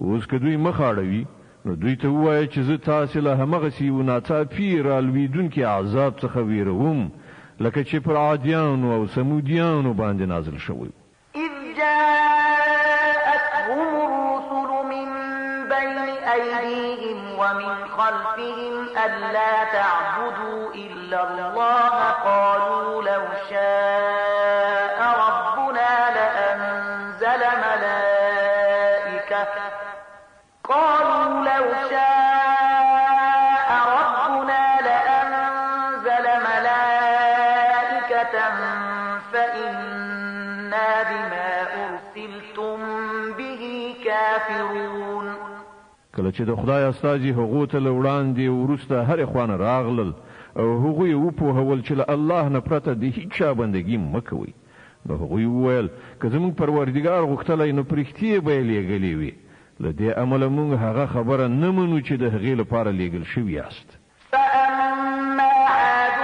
اوس که دوی مخ اړوي نو دوی ته ووایه چې زه تاسې له همغسې یو ناڅاپي رالوېدونکي عذاب څخه ویروم لکه چې پر عادیانو او ثمودیانو باندې نازل شوی. إذ جاءتهم الرسل من بين أيديهم ومن خلفهم ألا تعبدوا إلا الله قالوا لو شاء ربنا لأنزل ملائكة قالوا لو شاء ربنا لأنزل ملائكة فإنا بما أرسلتم به كافرون. کله چې د خدای استازي هغو ته له وړاندې وروسته هرې خوا نه راغلل او هغوی وپوهول چې له الله نه پرته د هیچا بندګي مه کوئ، نو هغوی وویل که زموږ پروردګار غوښتلی نو پرښتې به یې لېږلې وي. له دې امله موږ هغه خبره نه منو چې د هغې لپاره لېږل شوي یاست. فأما عاد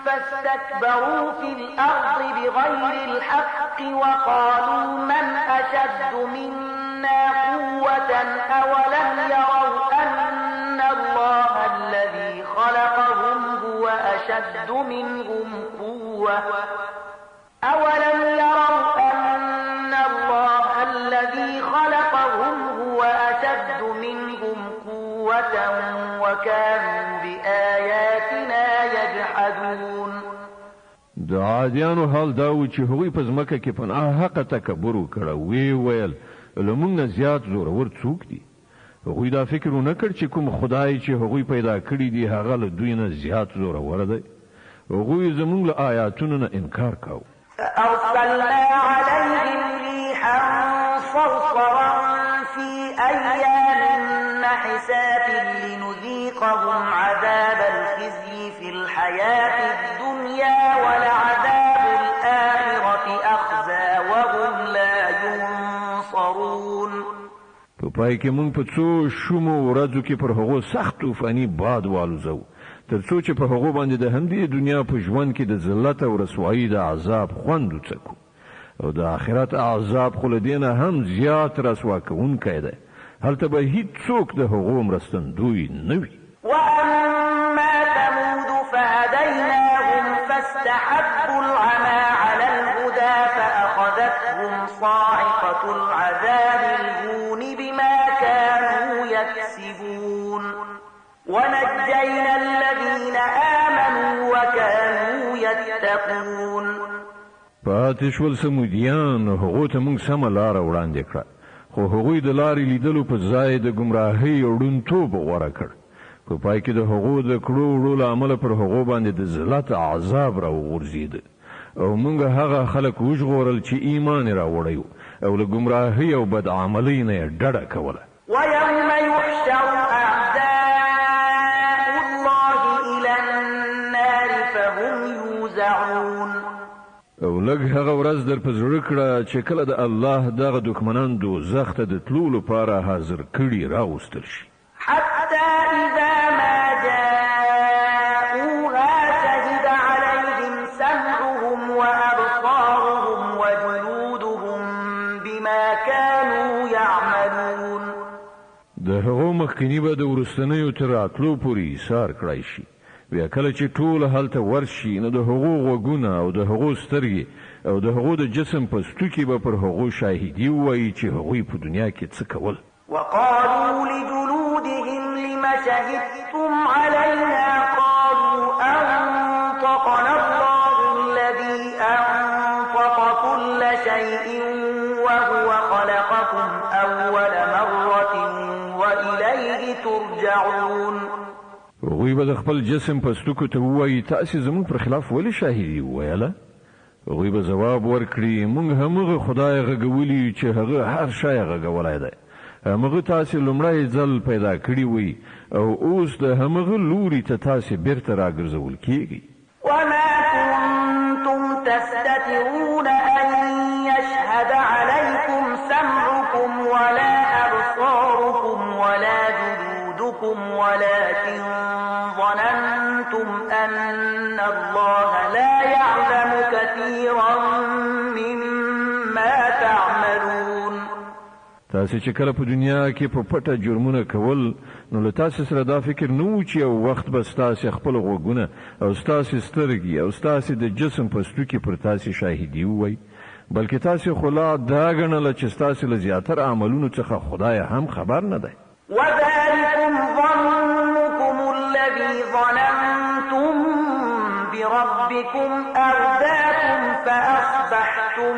فاستكبروا في الأرض بغير الحق وقالوا من أشد منا قوة أولم يروا أن الله الذي خلقهم هو أشد منهم قوة أولم يروا أن الله الذي خلقهم هو أشد منهم قوة وكانوا بآياتنا يجحدون. د عادیانو حال دا و چې هغوی په ځمکه کې په ناحقه تکبر وکړ او ویې ویل له موږ نه زیات زورور څوک دي. هغوی دا فکر ونه کړ چې کوم خدای چې هغوی پیدا کړي دي هغه له دوی نه زیات زورور دی. هغوی زموږ له آیاتونو نه انکار کاوه. فأرسلنا عليهم ريحا صرصرا في أيام نحسات لنذيقهم عذاب الخزي في الحياة الدنيا ولعذاب الآخرة أخزى وهم لا ينصرون. په پای کې موږ په څو شومو ورځو کې پر هغو سخت طوفاني باد والوزو، تر څو چې په هغو باندې د همدې دنیا په ژوند کې د ذلت او رسوایي د عذاب خوند وڅکو، او د آخرت عذاب خو له دې نه هم زیات رسوا کوونکی دی، هلته به هیڅوک د هغو مرستندوی نه وي. وأما ثمود فهديناهم فاستحبوا العمى على الهدى فأخذتهم صاعقة العذاب الهون بما كانوا يكسبون ونجينا الذين آمنوا وكانوا يتقون. پاتې شول ثمودیان، هغو ته موږ سمه لاره وړاندې کړه، خو هغوی د لارې لیدلو په ځای د ګمراهۍ او ړوندتوب غوره کړ. په پای کې د هغو د کړو وړو له امله پر هغو باندې د ذلت عذاب راوغورځېد، او موږ هغه خلک وژغورل چې ایمان یې راوړی او له ګمراهۍ او بدعملۍ نه یې ډډه کوله. ويوم يحشر أعداء الله إلى النار فهم يوزعون. او لږ هغه ورځ در په زړه کړه چې کله د الله دغه دښمنان دوزخ ته د تلو لپاره حاضر کړي راوستل شي. حتى إذا ما جاءوها شهد عليهم سمعهم وأبصارهم وجلودهم بما كانوا يعملون. د هغو مخکني به د وروستنیو تر راتلو پورې ایسار کړای شي. بیا کله چې ټول هلته ورشي، نو د هغو غوږونه او د هغو سترګې او د هغو د جسم پستوکي به پر هغو شاهدي ووایي چې هغوی په دنیا کې څه کول. وقالوا لجلودهم لم شهدتم علينا قالوا أنطقنا الله الذي أنطق كل شيء وهو خلقكم أول مرة وإليه ترجعون. هغوی به د خپل جسم پستوکو ته ووایي، تاسې زموږ پر خلاف ولې شاهدي وویله؟ هغوی به ځواب ورکړي، موږ همغه خدای غږولي چې هغه هر شی غږولی دی، همغه تاسې لومړی ځل پیدا کړي وئ او اوس د همغه لوري ته تاسې بیرته راګرځول کیږئ. وما كنتم تستترون أن يشهد عليكم سمعكم ولا أبصاركم ولا جلودكم ولكن ظننتم أن الله لا يعلم كثيرا مما تعملون. تاسې چې کله په دنیا کې په پټه جرمونه کول، نو له تاسې سره دا فکر نه و چې یو وخت به ستاسې خپل غوږونه او ستاسې سترګې او ستاسې د جسم پستوکي پر تاسې شاهدي ووایي، بلکې تاسې خو لا دا ګڼله چې ستاسې له زیاتره عملونو څخه خدای هم خبر نه دی. وذلكم ظنكم الذي ظننتم بربكم أرداكم فأصبحتم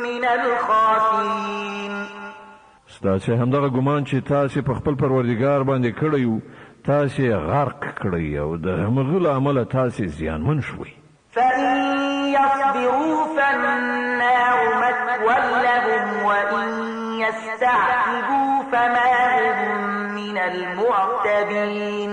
من الخاسرين. ستاسې همدغه ګمان چې تاسې په خپل پروردګار باندې کړی و، تاسې غرق کړی او د همغه له امله تاسې زیانمن شوئ. فإن يصبروا فالنار مثوى لهم وإن يستعتبوا فما هم من المعتبين.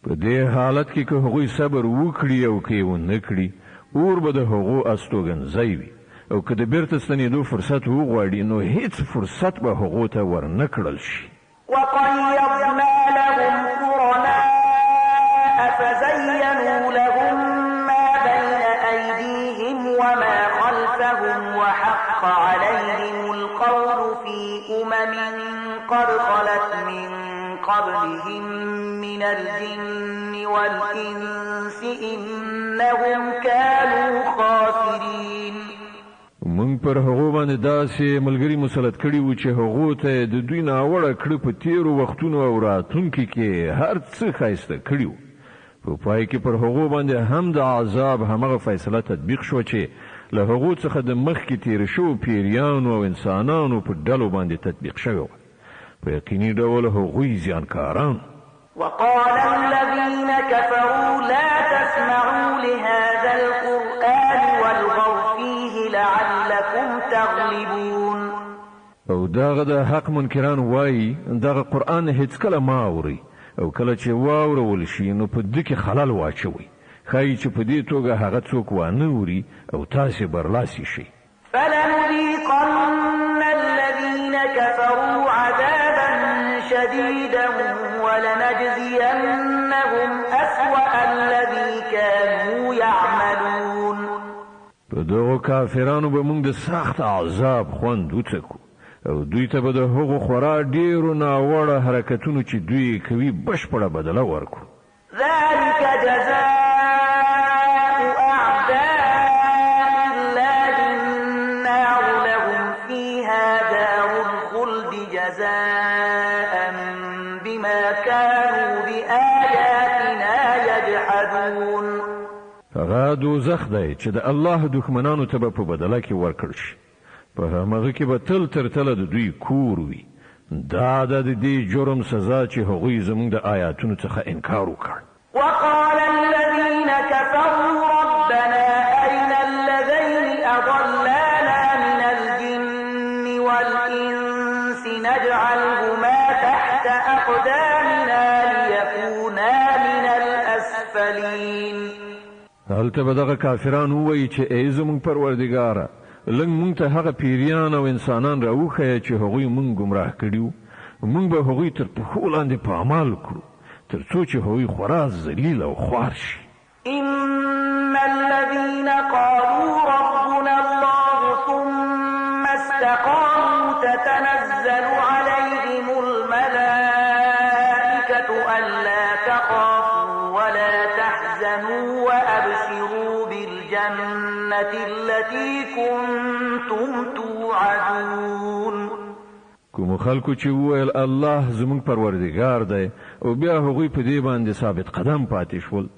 په دې حالت کې که هغوی صبر وکړي او که یې ونه کړي، اور به د هغو استوګنځی وي، او که د بیرته ستنېدو فرصت وغواړي، نو هیڅ فرصت به هغو ته ورنه کړل شي. وقيضنا لهم قرناء فزينوا لهم ما بين أيديهم وما خلفهم وحق عليهم القول في أمم قد خلت من قبلهم من الجن والإنس إنهم كانوا خاسرين. موږ پر هغو باندې داسې ملګري مسلط کړي وو چې هغو ته د دوی ناوړه کړه په تیرو وختونو او راتلونکي کې هر څه ښایسته کړي وو. په پای کې پر هغو باندې هم د عذاب همغه فیصله تطبیق شوه چې له هغو څخه د مخکې تیر شوو پیریانو او انسانانو په ډلو باندې تطبیق شوې وه. په یقیني ډول هغوی زیانکاران. وقال الذين كفروا لا تسمعوا لهذا القرآن والغوا فيه لعلكم تغلبون. او دغه د حق منکران وایي، دغه قرآن هیڅکله مه اورئ، او کله چې واورول شي نو په ده کې خلل واچوئ، ښایي چې په دې توګه هغه څوک وانه وري او تاسې برلاسي شئ. فلنذيقن الذين كفروا عذابا شديدا ولنجزينهم أسوأ الذي كانوا يعملون. په دغو کافرانو به موږ د سخت عذاب خوند وڅکو، او دوی ته به د هغو خورا ډېرو ناوړه حرکتونو چې دوی یې کوي بشپړه بدله ورکړو. ذلك جزاء أعداء الله النار لهم فيها دار الخلد جزاء بما كانوا بآياتنا يجحدون. هغه دوزخ دی چې د الله دښمنانو ته به په بدله کې ورکړل شي، په همغه کې به تل تر تله د دوی کور وي. دا ده د دې جرم سزا چې هغوی زموږ د آیاتونو څخه انکار وکړ. وقال الذين كفروا ربنا أرنا اللذين أضلانا من الجن والإنس نجعلهما تحت أقدامنا ليكونا من الأسفلين. هلته به دغه کافران ووایي چې ای زموږ پروردګاره، لږ مونږ ته هغه پیریان او انسانان راوښیه چې هغوی مونږ ګمراه کړي وو، مونږ به هغوی تر پښو لاندې پامال کړو، تر څو چې هغوی خورا ذلیل او خوار شي. إن الذين قالوا ربنا الله ثم استقاموا تتنزل عليهم الملائكة ألا تخافوا ولا تحزنوا وأبشروا بالجنة التي كنتم توعدون. کوم خلکو چې وویل الله زموږ پروردګار دی، او بیا هغوی په دې باندې ثابت قدم پاتې شول،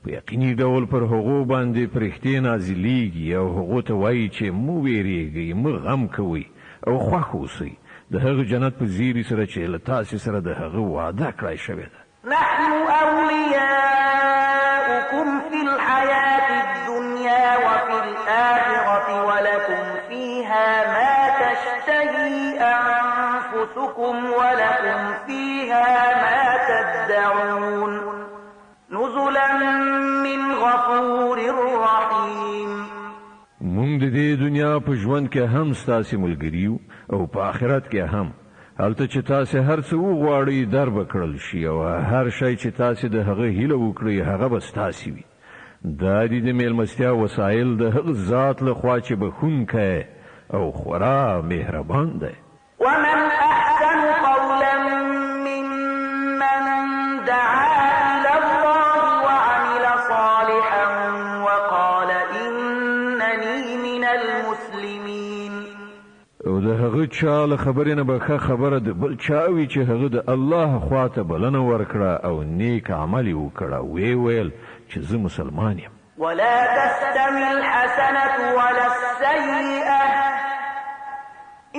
په یقیني ډول پر هغو باندې پرښتې نازلیږي او هغو ته وایي چې مه ویریږئ، مه غم کوئ او خوښ اوسئ د هغه جنت په زیري سره چې له تاسې سره د هغه وعده کړای شوې ده. نحن أولياؤكم في الحياة الدنيا وفي الآخرة ولكم فيها ما تشتهي أنفسكم ولكم فيها ما تدعون نزلا من غفور رحيم. مونږ د دې دنیا په ژوند کې هم ستاسې ملګري یو او په آخرت کې هم. هلته چې تاسې هر څه وغواړئ در به کړل شي، او هر شی چې تاسې د هغه هیله وکړئ هغه به ستاسې وي. دا دي د میلمستیا وسایل د هغه ذات له خوا چې بښونکی او خورا مهربان دی. ومن أحسن قولا ممن دعا إلى الله وعمل صالحا وقال إنني من المسلمين. او د هغه چا له خبرې نه به ښه خبره د بل چا وي چې هغه د الله خواته بلنه ورکړه او نیک عمل یې وکړه، ویې ویل چې زه مسلمان یم. ولا تستوي الحسنة ولا السيئة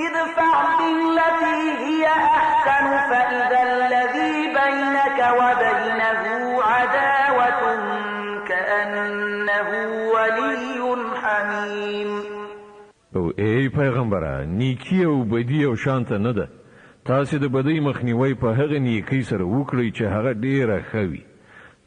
ادفع بالتي هي أحسن فإذا الذي بينك وبينه عداوة كأنه ولي حميم. او ای پیغمبره، نیکی او بدی او شانته نه ده، تاسې د بدۍ مخنیوی په هغه نیکۍ سره وکړئ چې هغه ډېره ښه وي.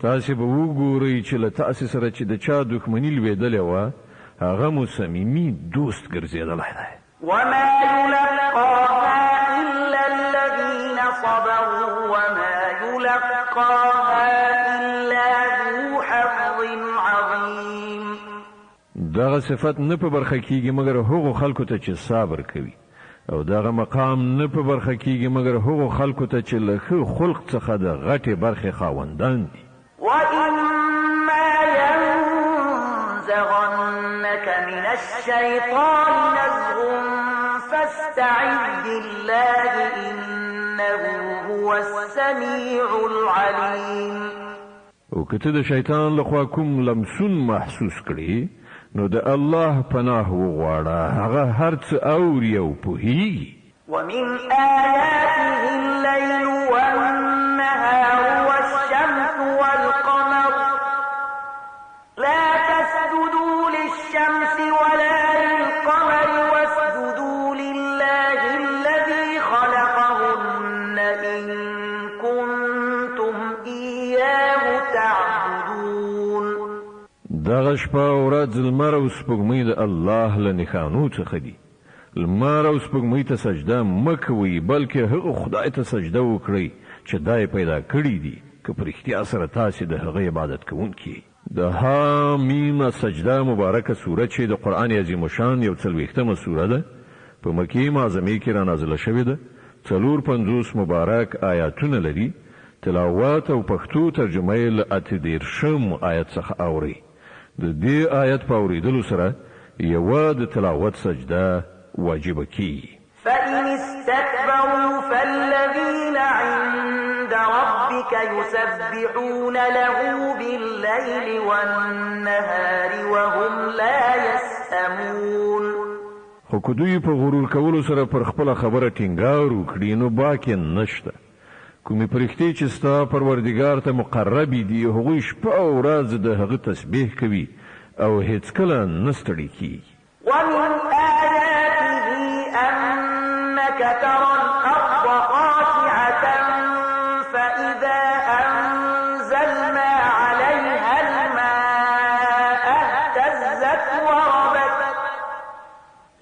تاسې به وګورئ چې له تاسې سره چې د چا دښمني لوېدلې وه هغه مو صمیمي دوست ګرځېدلی دی. وما يلقاها إلا الذين صبروا وما يلقاها إلا ذو حظ عظيم. دغه صفت نه په برخه کیږي مګر هغو خلکو ته چې صبر کوي، او دغه مقام نه په برخه کیږي مګر هغو خلکو ته چې له ښه خلق څخه د غټې برخې خاوندان دي. وإما ينزغنك من الشيطان نزغ فاستعذ بالله إنه هو السميع العليم. او که ته د شیطان لخوا کوم لمسون محسوس کړې نو د الله پناه وغواړه، هغه هر څه اوري او پوهیږي. ومن آياته الليل والنهار والشمس والقمر لا تسجدوا للشمس ولا للقمر دغه شپه او ورځ، لمر او سپوږمۍ د الله له نښانو څخه دي. لمر او سپوږمۍ ته سجده مه کوئ، بلکې هغه خدای ته سجده وکړئ چې دا یې پیدا کړي دي، که په رښتیا سره تاسې د هغه عبادت کوونکي یئ. د ح م السجده مبارکه سوره چې د قرآن عظیم الشان یو څلوېښتمه سوره ده، په مکې معظمې کې رانازله شوې ده، 54 مبارک آیاتونه لري، تلاوت او پښتو ترجمه یې له اته دېرشم آیت څخه اورئ. د دې آیت په اورېدلو سره یوه د تلاوت سجده واجبه کېږي. فإن استكبروا فالذين عند ربك يسبحون له بالليل والنهار وهم لا يسأمون. خو که دوی په غرور کولو سره پر خپله خبره ټینګار وکړي، نو باک یې نشته. کومې پرښتې چې ستا پروردګار ته مقربې دي، هغوی شپه او ورځ د هغه تسبیح کوي او هېڅکله نه ستړي کېږي. ومن آیاته أنک تری الأرض خاشعة فإذا أنزلنا عليها الماء اهتزت وربت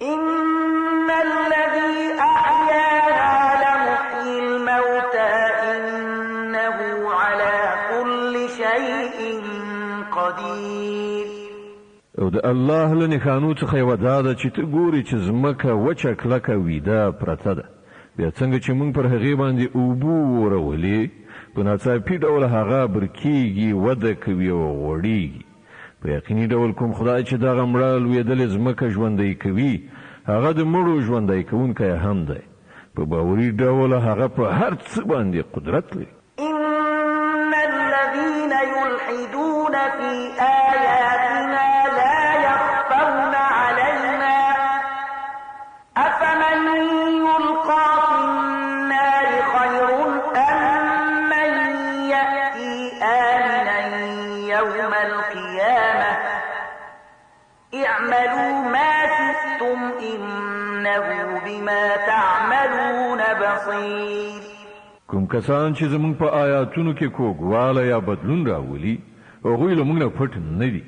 إن الذي أحياها لمحيي الموتى إنه على كل شيء قدير. او د الله له نښانو څخه یوه دا ده چې ته ګورې چې ځمکه وچه کلکه ویده پرته ده، بیا څنګه چې موږ پر هغې باندې اوبه وورولې، په ناڅاپي ډول هغه برکېږي، وده کوي او غوړېږي. په یقیني ډول کوم خدای چې دغه مړه لوېدلې ځمکه ژوندۍ کوي، هغه د مړو ژوندی کوونکی هم دی. په باوري ډول هغه په هر څه باندې قدرت لري. إن الذين يلحدون في آياتنا لا يخفون علينا أفمن يلقى في النار خير أم من يأتي آمنا يوم القيامة اعملوا ما شئتم إنه بما تعملون بصير. کوم کسان چې زموږ په آیاتونو کې کوږوالی یا بدلون راولي، هغوی له موږ نه پټ نه دي.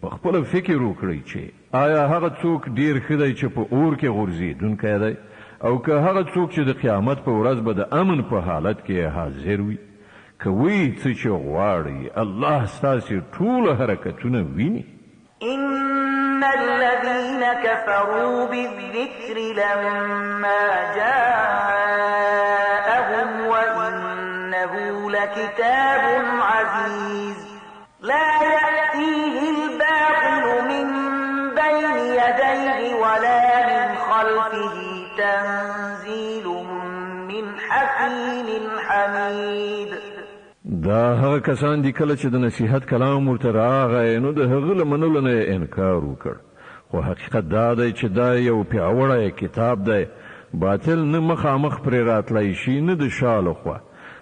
په خپله فکر وکړئ چې آیا هغه څوک ډیر ښه دی چې په اور کې غورځېدونکی دی، او که هغه څوک چې د قیامت په ورځ به د امن په حالت کې حاضر وي؟ کوئ څه چې غواړئ، الله ستاسې ټول حرکتونه ویني. إن الذين كفروا بالذكر لما جاءهم وإنه لكتاب عزيز لا يأتيه الباطل من بين يديه ولا من خلفه تنزيل من حكيم حميد. دا هغه کسان دي کله چې د نصیحت کلام ورته راغی، نو د هغه له منلو نه یې انکار وکړ. خو حقیقت دا دی چې دا یو پیاوړی کتاب دی، باطل نه مخامخ پرې راتلی شي نه د شا لخوا.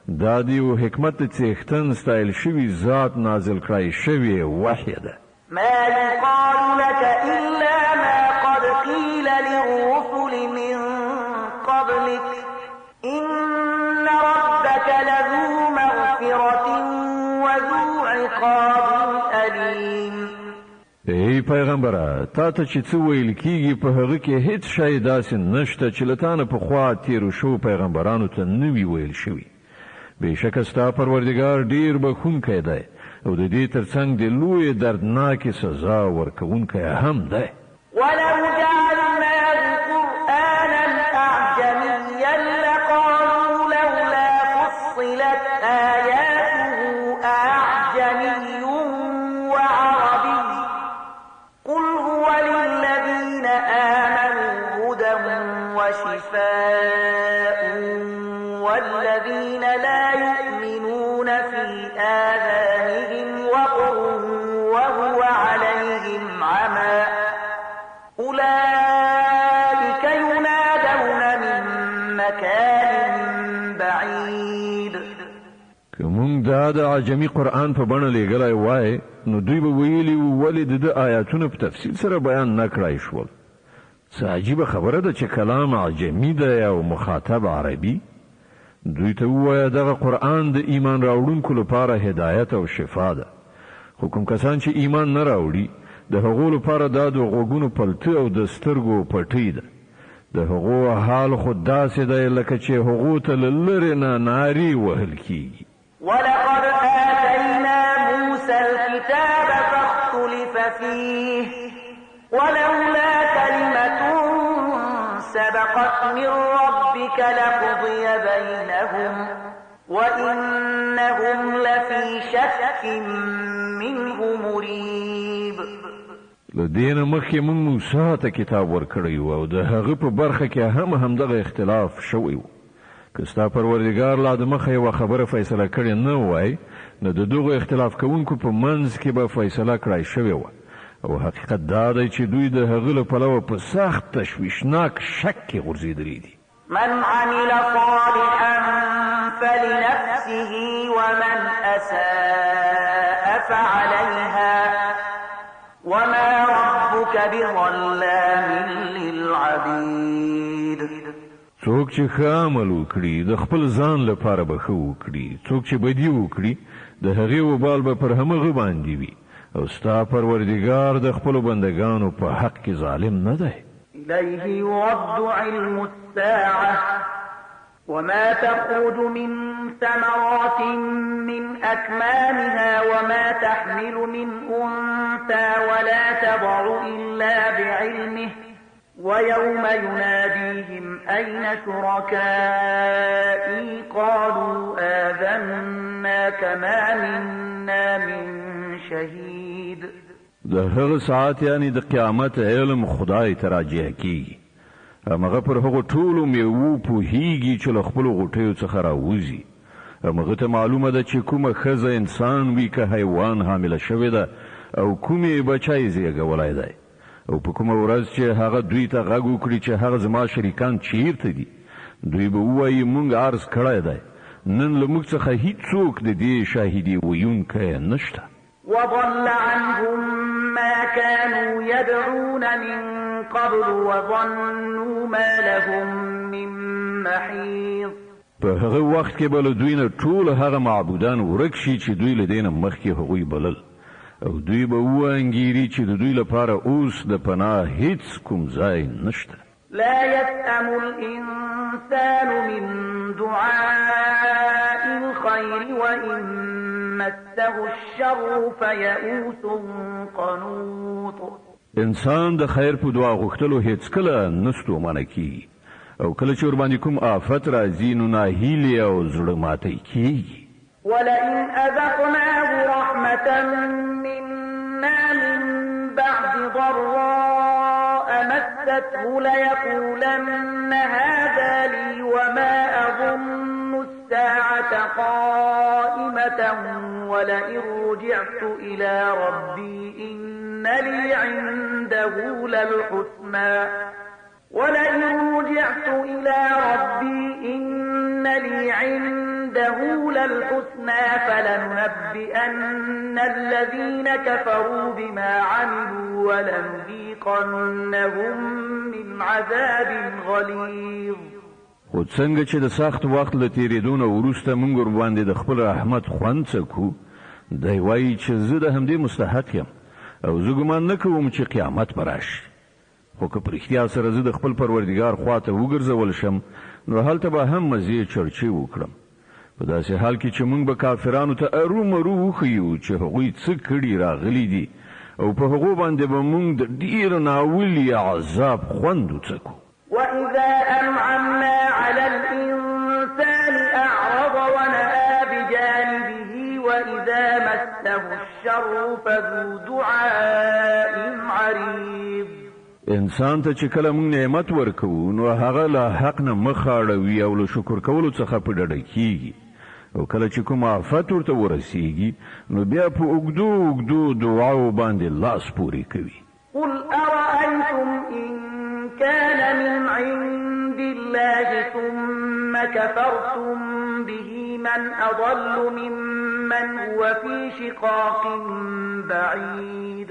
دا د یو حکمت د څښتن ستایل شوي ذات نازل کړای شوې وحی ده. ما يقال لك إلا ما قد قيل للرسل من قبلك إن ربك لذو مغفرة وذو عقاب أليم. ای پیغمبره، تا ته چې څه ویل کیږي په هغه کې هیڅ شی داسې نشته چې له تا نه پخوا تېرو شوو پیغمبرانو ته نه وي ویل شوي. بېشکه ستا پروردګار ډېر بښونکی دی او د دې ترڅنګ د لویې دردناکې سزا ورکوونکی هم دی. ولو جعلناه قرآنا أعجميا لقالوا لولا فصلت آياته أعجمي وعربي قل هو للذين آمنوا هدى وشفاء والذين لا يؤمنون في آذانهم وقر وهو عليهم عمى أولئك ينادون من مكان بعيد. که موږ دا د عجمي قرآن په بڼه لېږلی وای، نو دوی به ویلي وو ولې د ده آیاتونه په تفصیل سره بیان نه کړای شول. څه عجیبه خبره ده چې کلام عجمي دی او مخاطب عربي. دوی ته ووایه دغه قرآن د ایمان راوړونکو لپاره هدایت او شفا ده، خو کوم کسان چې ایمان نه راوړي، د هغو لپاره دا د غوږونو پلته او د سترګو پټۍ ده. د هغو حال خو داسې دی لکه چې هغو ته له لرې نه نارې وهل کیږي. ولقد آتينا موسى الكتاب فاختلف فيه ولولا كلمة سبقت من ربك لقضي بينهم وإنهم لفي شك منه مريب. له دې نه مخکې موږ موسی ته کتاب ورکړی و او د هغه په برخه کې هم همدغه اختلاف شوی و. که ستا پروردګار لا د مخه یوه خبره فیصله کړې نه وای، نو د دغو اختلاف کوونکو په منځ کې به فیصله کړای شوې وه، او حقیقت دا دی چې دوی د هغه له پلوه په سخت تشویشناک شک کې غورځېدلي دي. من عمل صالحا فلنفسه ومن أساء فعليها وما ربك بظلام للعبيد. څوک چې ښه عمل وکړي، د خپل ځان لپاره به ښه وکړي، څوک چې بدي وکړي، د هغې وبال به پر همغه باندې وي، او ستا پروردګار د خپلو بندګانو په حق کې ظالم نه دی. إليه يرد علم الساعة وما تخرج من ثمرات من أكمامها وما تحمل من أنثى ولا تضع إلا بعلمه ويوم يناديهم أين شركائي قالوا آذناك ما منا من شهيد. د هغه ساعت یعنی د قیامت علم خدای ته راجع کیږي. همغه پر هغو ټولو میوو پوهیږي چې له خپلو غوټیو څخه راوځي. همغه ته معلومه ده چې کومه ښځه انسان وي که حیوان حامله شوې ده او کومې بچی زیږولی دی، او په کومه ورځ چې هغه دوی ته غږ وکړي چې هغه زما شریکان چیرته دي، دوی به ووایي مونږ عرض کړی دی، نن له موږ څخه هیڅوک د دې شاهدي ویونکی نشته. وضل عنهم ما كانوا يدعون من قبل وظنوا ما لهم من محيص. په هغه وخت کې به له دوی نه ټول هغه معبودان ورک شي چې دوی له دې نه مخکې هغوی بلل، او دوی به وانګیري چې د دوی لپاره اوس د پناه هیڅ کوم ځای نشته. لا يسأم الإنسان من دعاء الخير وإن مسه الشر فيئوس قنوط. انسان د خیر په دعا غوښتلو هیڅکله نه ستومانه کیږي، او کله چې ورباندې کوم آفت راځي نو ناهیلي او زړه ماتی کیږي. ولئن أذقناه رحمة منا من بعد ضراء مسته ليقولن هذا لي وما أظن الساعة قائمة ولئن رجعت إلى ربي إن لي عنده للحسنى ولئن رجعت إلى ربي إن لي عنده للحسنى فلننبئن الذين كفروا بما عملوا ولنذيقنهم من عذاب غليظ. خو څنګه چې د سخت وخت له تېرېدو نه وروسته موږ ورباندې د خپل رحمت خوند څکو، دی وایي چې زه د همدې مستحق یم او زه ګمان نه کوم چې قیامت به راشي. خو که په رښتیا سره زه د خپل پروردګار خواته وګرځول شم، نو هلته به هم مزې چړچې وکړم، په داسې حال کې چې موږ به کافرانو ته ارومرو وښیو چې هغوی څه کړي راغلي دي، او په هغو باندې به موږ د ډېر ناولي عذاب خوند وڅکو. وإذا أنعمنا على الإنسان أعرض ونأى بجانبه وإذا مسه الشر فذو دعاء عريض. انسان ته چې کله موږ نعمت ورکوو نو هغه له حق نه مخ اړوي او له شکر کولو څخه په ډډه کیږي، او کله چې کوم آفت ورته ورسیږي نو بیا په اوږدو اوږدو دعاو باندې لاس پورې کوي. قل أرأيتم إن كان من عند الله ثم كفرتم به من أضل ممن هو في شقاق بعيد.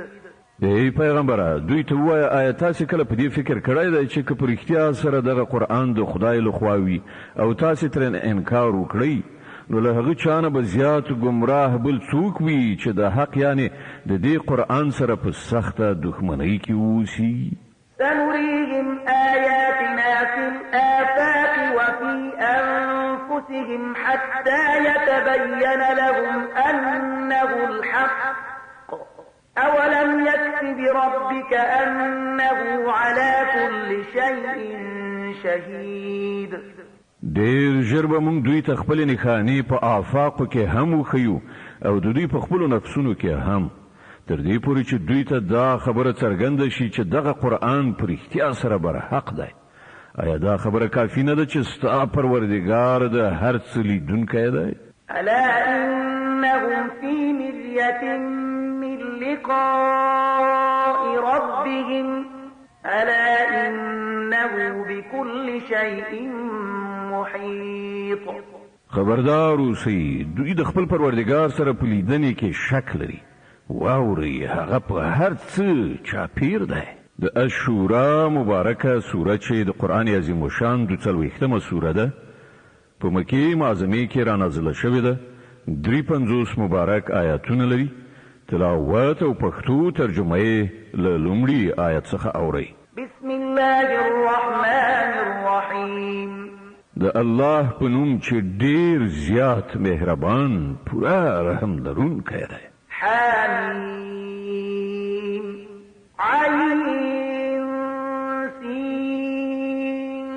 ای پیغمبره، دوی ته ووایه آیا تاسې کله په دې فکر کړی دی چې که په رښتیا سره دغه قرآن د خدای له خوا وي او تاسې ترې انکار وکړئ، نو له هغه چا نه به زیات ګمراه بل څوک وي چې د حق یعنې د دې قرآن سره په سخته دښمنۍ کې اوسي؟ سنريهم آياتنا في الآفاق وفي أنفسهم حتى يتبين لهم أنه الحق أولم يكف بربك أنه على كل شيء شهيد. ډېر ژر به موږ دوی ته خپلې نښانې په آفاقو کې هم وښیو او د دوی په خپلو نفسونو کې هم، تر دې پورې چې دوی ته دا خبره څرګنده شي چې دغه قرآن په رښتیا سره برحق دی. ایا دا خبره کافي نه ده چې ستا پروردګار د هر څه لیدونکی دی؟ ألا إنهم في مرية من لقاء ربهم ألا إنه بكل شيء محيط. خبردار اوسئ، دوی د خپل پروردګار سره په لیدنې کې شک لري. واورئ، هغه په هر څه چاپیر دی. د الشورا مبارکه سوره چې د قرآن عظیم الشان 42مه سوره ده، په مکې معظمې کې را نازله شوې ده. 53 مبارک آیاتونه لري. تلاوت او پښتو ترجمه یې له لومړي آیت څخه اورئ. بسم الله الرحمن الرحیم. د الله په نوم چې ډیر زیات مهربان، پوره رحم لرونکی دی. حامیم عین سین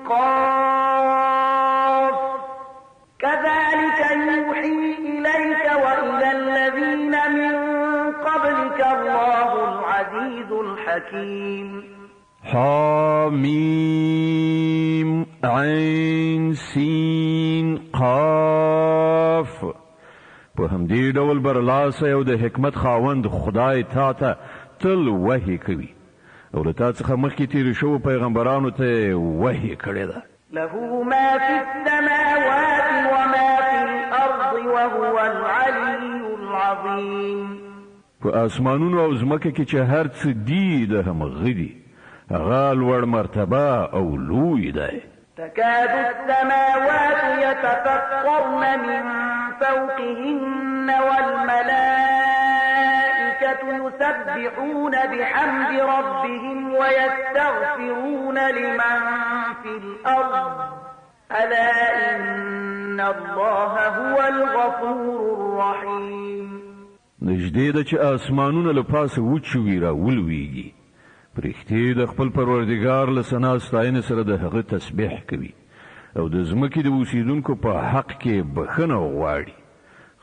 قاف كذلك يوحي إليك وإلى الذين من قبلك الله العزيز الحكيم. حامیم عین سین قاف. په همدې ډول برلاسی او د حکمت خاوند خدای تا ته تل وحی کوي او له تا څخه مخکې تېرو شوو پیغمبرانو ته یې وحی کړې ده. له ما في السماوات وما في الأرض وهو العلي العظيم. په آسمانونو او ځمکه کې چې هر څه دي د همغه دي، هغه لوړ مرتبه او لوی دی. تكاد السماوات يتفطرن من فوقهن والملائكة يسبحون بحمد ربهم ويستغفرون لمن في الأرض ألا إن الله هو الغفور الرحيم. نږدې ده چې آسمانونه له پاسه وچوي را ولویږي. پرښتې د خپل پروردګار له ثنا ستاینې سره د هغه تسبیح کوي او د ځمکې د اوسیدونکو په حق کې بښنه غواړي.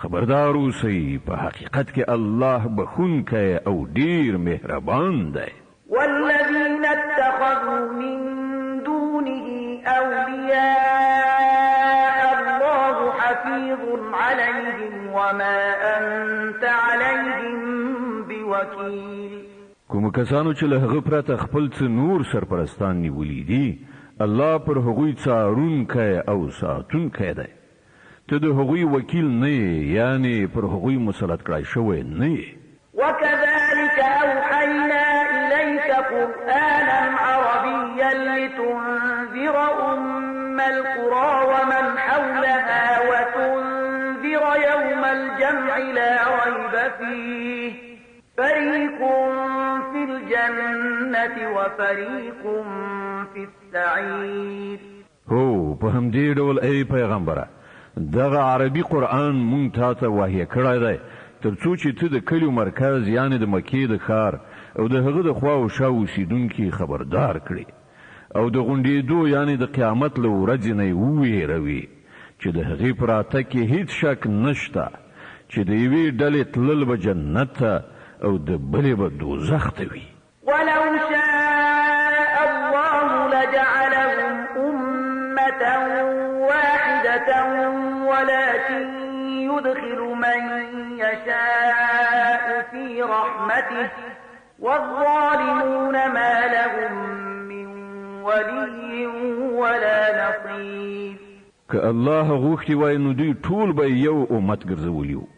خبردار اوسئ، په حقیقت کې الله بښونکی او ډیر مهربان دی. والذین اتخذوا من دونه أولياء الله حفيظ عليهم وما أنت عليهم بوكيل. کوم کسانو چې له هغه پرته خپل څه نور سرپرستان نیولي دي، الله پر هغوی څارونکی او ساتونکی دی. ته د هغوی وکیل نه یې، یعنې پر هغوی مسلط کړای شوی نه یې. وكذلك أوحينا إليك قرآنا عربيا لتنذر أم القرى ومن حولها وتنذر يوم الجمع لا ريب فيه فريق في الجنة وفريق في السعير. هو، په همدې ډول ای پیغمبره، دغه عربي قرآن مونږ تا ته وحی کړی دی تر څو چې ته د کلیو مرکز یعنې د مکې د ښار او د هغه د خوا او شا اوسېدونکي خبردار کړې او د غونډېدو یعنې د قیامت له ورځې نه یې ووېروې چې د هغې په راتګ کې هیڅ شک نشته چې د یوې ډلې تلل به جنت ته او د بلې به دوزخ ته وي. ولو شاء الله لجعلهم أمة واحدة ولكن يدخل من يشاء في رحمته والظالمون ما لهم من ولي ولا نصير. که الله غوښتي وای نو دوی ټول به یو امت ګرځولي وو،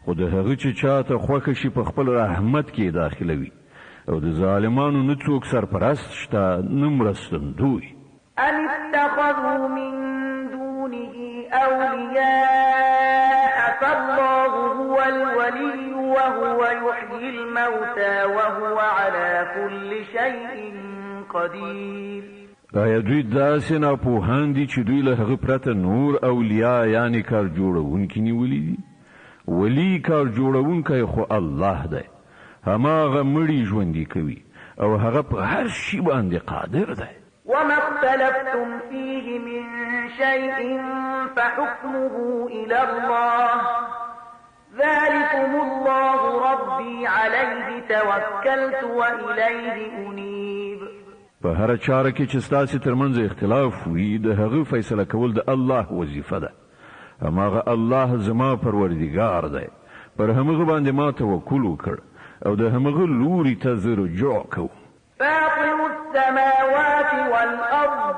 خو د هغه چې چاته خوښه شي په خپل رحمت کې داخلوي او د ظالمانو نه څوک سرپرست شته نه مرستندوی. أم اتخذوا من دونه أولياء فالله هو الولي وهو يحيي الموتى وهو على كل شيء قدير. آیا دوی داسې ناپوهان دي چې دوی له هغه پرته نور اولیاء یعنې کار جوړوونکي نیولي دي؟ ولي کار جوړوونکی خو الله دی، هماغه مړي ژوندي کوي او هغه په هر شي باندې قادر دی. وما اختلفتم فيه من شيء فحكمه إلى الله ذلكم الله ربي عليه توكلت وإليه أنيب. په هره چاره کې چې ستاسې ترمنځ اختلاف وي، د هغه فیصله کول د الله وظیفه ده. هماغه الله زما پروردګار دی، پر همغه باندې ما توکل وکړ او د همغه لوري ته زه رجوع کوم. فاطر السماوات والأرض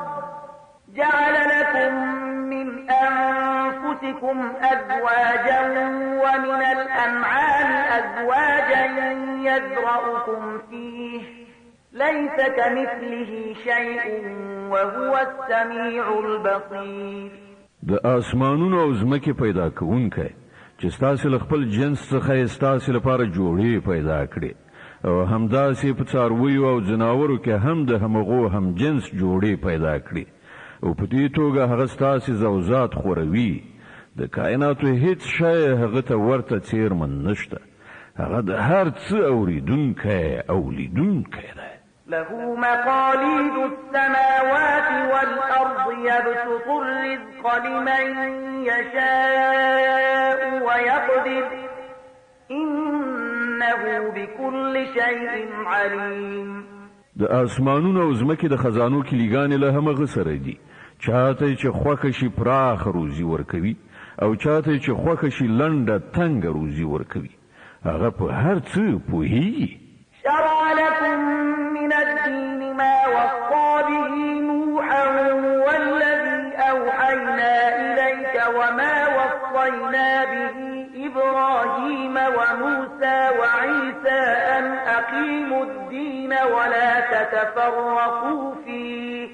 جعل لكم من أنفسكم أزواجا ومن الأنعام أزواجا يذرأكم فيه ليس كمثله شيء وهو السميع البصير. د آسمانونو او ځمکې پیدا کوونکی چې ستاسې له خپل جنس څخه یې ستاسې لپاره جوړې پیدا کړې او همداسې په څارویو او ځناورو کې هم د همغو هم جنس جوړې پیدا کړې او په دې توګه هغه ستاسې زوزات خوروي. د کائناتو هیڅ شی هغه ته ورته څیرمن نشته، هغه د هر څه اورېدونکی او لیدونکی دی. له مقاليد السماوات والأرض يبسط الرزق لمن يشاء ويقدر إنه بكل شيء عليم. د آسمانونو او ځمکې د خزانو کلیګانې له همغه سره دي، چاته چې خوښه شي پراخه روزي ورکوي او چاته چې خوښه شي لنډه تنګه روزي ورکوي. هغه په هر څه پوهیږي. شرع لكم من الدين ما وصى به نوحا والذي أوحينا إليك وما وصينا به إبراهيم وموسى وعيسى أن أقيموا الدين ولا تتفرقوا فيه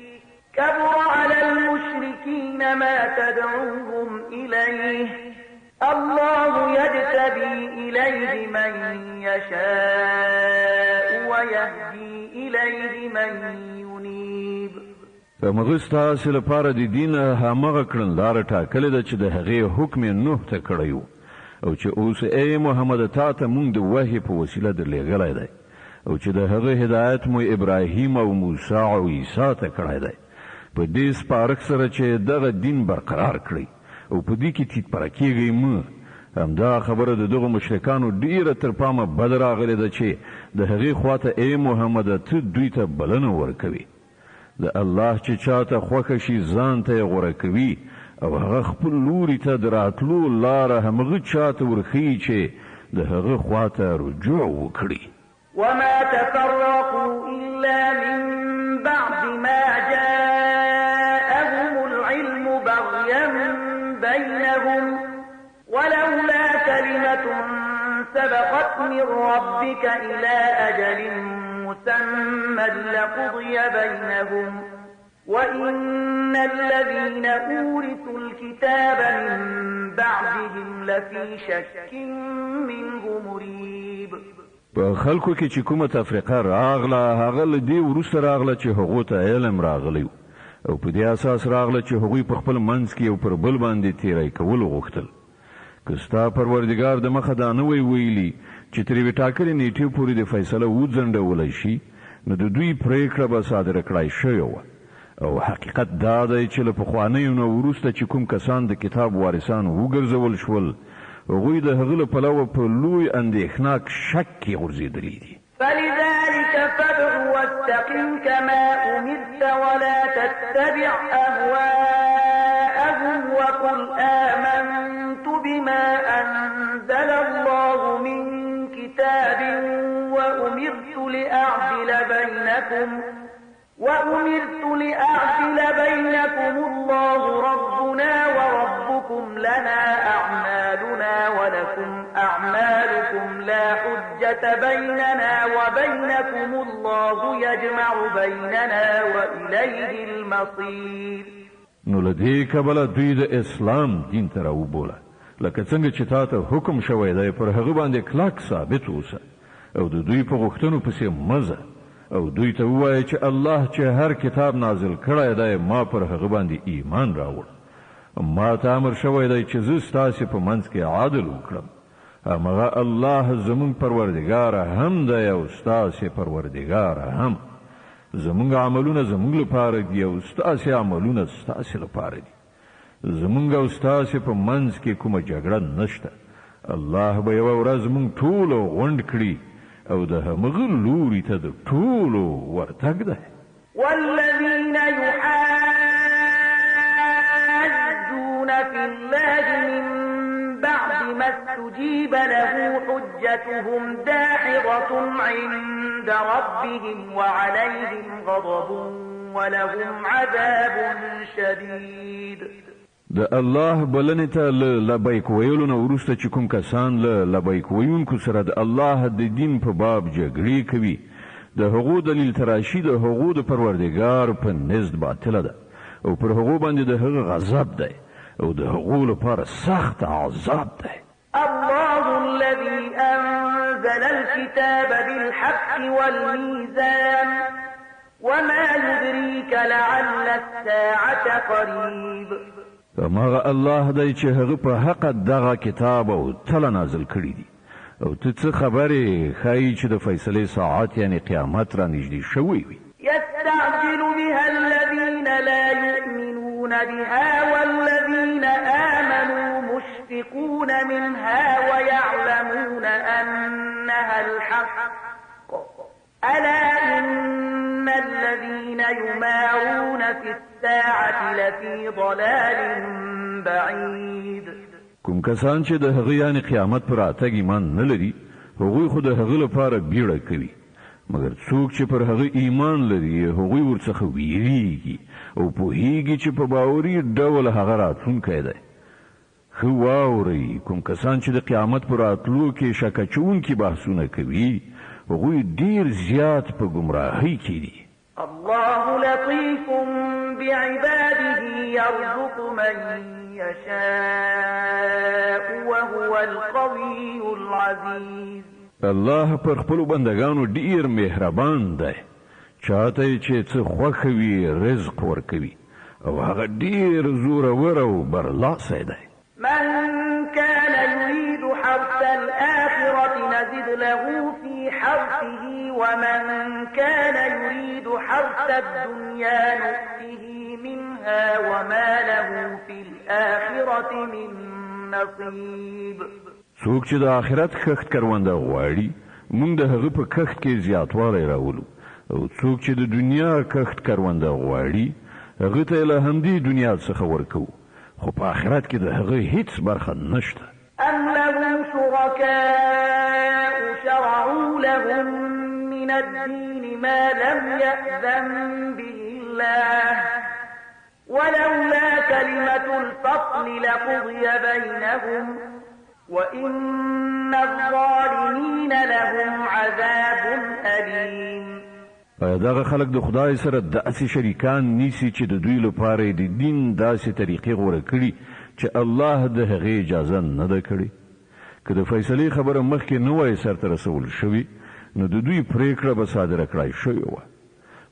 كبر على المشركين ما تدعوهم إليه الله يجتبي إليه من يشاء ويهدي إليه من ينيب. همغه ستاسې لپاره د دین همغه کړنلاره ټاکلې ده چې د هغې حکم یې نوح ته کړی و او چې اوس ای محمد تا ته مونږ د وحي په وسیله درلېږلی دی او چې د هغه هدایت مو ابراهیم او موسی او عیسی ته کړی دی، په دې سپارښت سره چې دغه دین برقرار کړئ او په دې کې تیت پره کېږئ مه. همدا خبره د دغو مشرکانو ډېره تر پامه بده راغلې ده چې د هغې خواته ای محمده ته دوی ته بلنه ورکوي. د الله چې چاته خوښه شي ځان ته یې غوره کوي او هغه خپل لوري ته د راتلو لاره همغه چاته ورښیي چې د هغه خواته رجوع وکړي. وما تفرقوا إلا من بعد ما جاءهم العلم بغيا بينهم ولولا كلمة سبقت من ربك إلى أجل مسمى لقضي بينهم وإن الذين أورثوا الكتاب من بعدهم لفي شك منه مريب. په خلکو کې چې کومه تفریقه راغله هغه له دې وروسته راغله چې هغو ته علم راغلی او په دې اساس راغله چې هغوی په خپل منځ کې یو پر بل باندې تیری کول غوښتل. که ستا پروردګار د مخه دا نه وی ویلي چې تر یوې ټاکلې نیټې پورې د فیصله وځنډولی شي، نو د دوی پرېکړه به صادره کړای شوې وه. او حقیقت دا دی چې له پخوانیو نه وروسته چې کوم کسان د کتاب وارثان وګرځول شول، هغوی د هغه له پلوه په لوی اندېښناک شک کې غورځېدلي دي. فلذلك فادع واستقم كما أمرت ولا تتبع أهواءهم وقل آمنت بما أنزل الله من كتاب وأمرت لأعدل بينكم الله ربنا وربكم لنا أعمالنا ولكم أعمالكم لا حجة بيننا وبينكم الله يجمع بيننا وإليه المصير. نو له دې کبله دوی د اسلام دین ته راوبوله، لکه څنګه چې تا ته حکم شوی دی، پر هغه باندې کلک ثابت اوسه او د دوی په غوښتنو پسې مه ځه، او دوی ته ووایه چې الله چې هر کتاب نازل کړی دی، ما پر هغه باندې ایمان راوړ. ما ته امر شوی دی چې زه ستاسې په منځ کې عدل وکړم. همغه الله زموږ پروردګار هم دی او ستاسې پروردګار هم. زموږ عملونه زموږ لپاره دي او ستاسې عملونه ستاسې لپاره دي. زموږ او ستاسې په منځ کې کومه جګړه نشته. الله به یوه ورځ موږ ټول غونډ کړي او د همغه لوري ته د ټولو ورتګ دی. والذین يحاجون في الله من بعد ما استجيب له حجتهم داحضة عند ربهم وعليهم غضب ولهم عذاب شديد. د الله بلنې ته له لبیک ویلو نه وروسته چې کوم کسان له لبیک ویونکو سره د الله د دین په باب جګړې کوي، د هغو دلیل تراشي د هغو د پروردګار په نزد باطله ده او پر هغو باندې د هغه غضب دی او د هغو لپاره سخت عذاب دی. الله الذي أنزل الكتاب بالحق والميزان وما يدريك لعل الساعة قريب. هماغه الله دی چې هغه په حق دغه کتاب او تله نازل کړي دي، او ته څه خبرې، ښایي چې د فیصلې ساعت یعنی قیامت را نږدې شوی وي. يستعجل بها الذين لا يؤمنون بها والذين آمنوا مشفقون منها ويعلمون أنها الحق ألا إن الذين يمارون في الساعة لفي ضلال بعيد. کوم کسان چې د هغه یعنی قیامت پر راتګ ایمان نه لري، هغوی خو د هغه لپاره بیړه کوي، مګر څوک چې پر هغه ایمان لري هغوی ورڅخه ویریږي او پوهیږي چې په باوري ډول هغه راتلونکی دی. ښه واورئ، کوم کسان چې د قیامت پر راتلو کې شک اچوونکي بحثونه کوي، هغوی ډیر زیات په ګمراهۍ کې دي. الله لطيف بعباده يرزق من يشاء وهو القوي العزيز. الله پر خپلو بندگانو ډیر مهربان دی، چاته یې چې څه خوښه وي رزق ورکوي، او هغه ډیر زورور او برلاسی دی. من كان يريد حرث الآخرة نزد له في حرثه ومن كان يريد حرث الدنيا نؤته منها وما له في الآخرة من نصيب. څوک چې د آخرت کښت کرونده غواړي، موږ د هغه په کښت کې زیاتوالی راولو، او څوک چې د دنیا کښت کرونده غواړي، هغه ته یې له همدې دنیا څخه ورکوو، خو په آخرت کې د هغه هیڅ برخه نشته. أم لهم شركاء شرعوا لهم من الدين ما لم يأذن به الله ولولا كلمة الفصل لقضي بينهم وإن الظالمين لهم عذاب أليم. آیا دغه خلک د خدای سره داسې شریکان نیسي چې د دوی لپاره یې د دین داسې طریقې غوره کړي چې الله د هغې اجازه نه ده کړې؟ که د فیصلې خبره مخکې نه وای سرته رسول شوې، نو د دوی پرېکړه به صادره کړای شوې وه.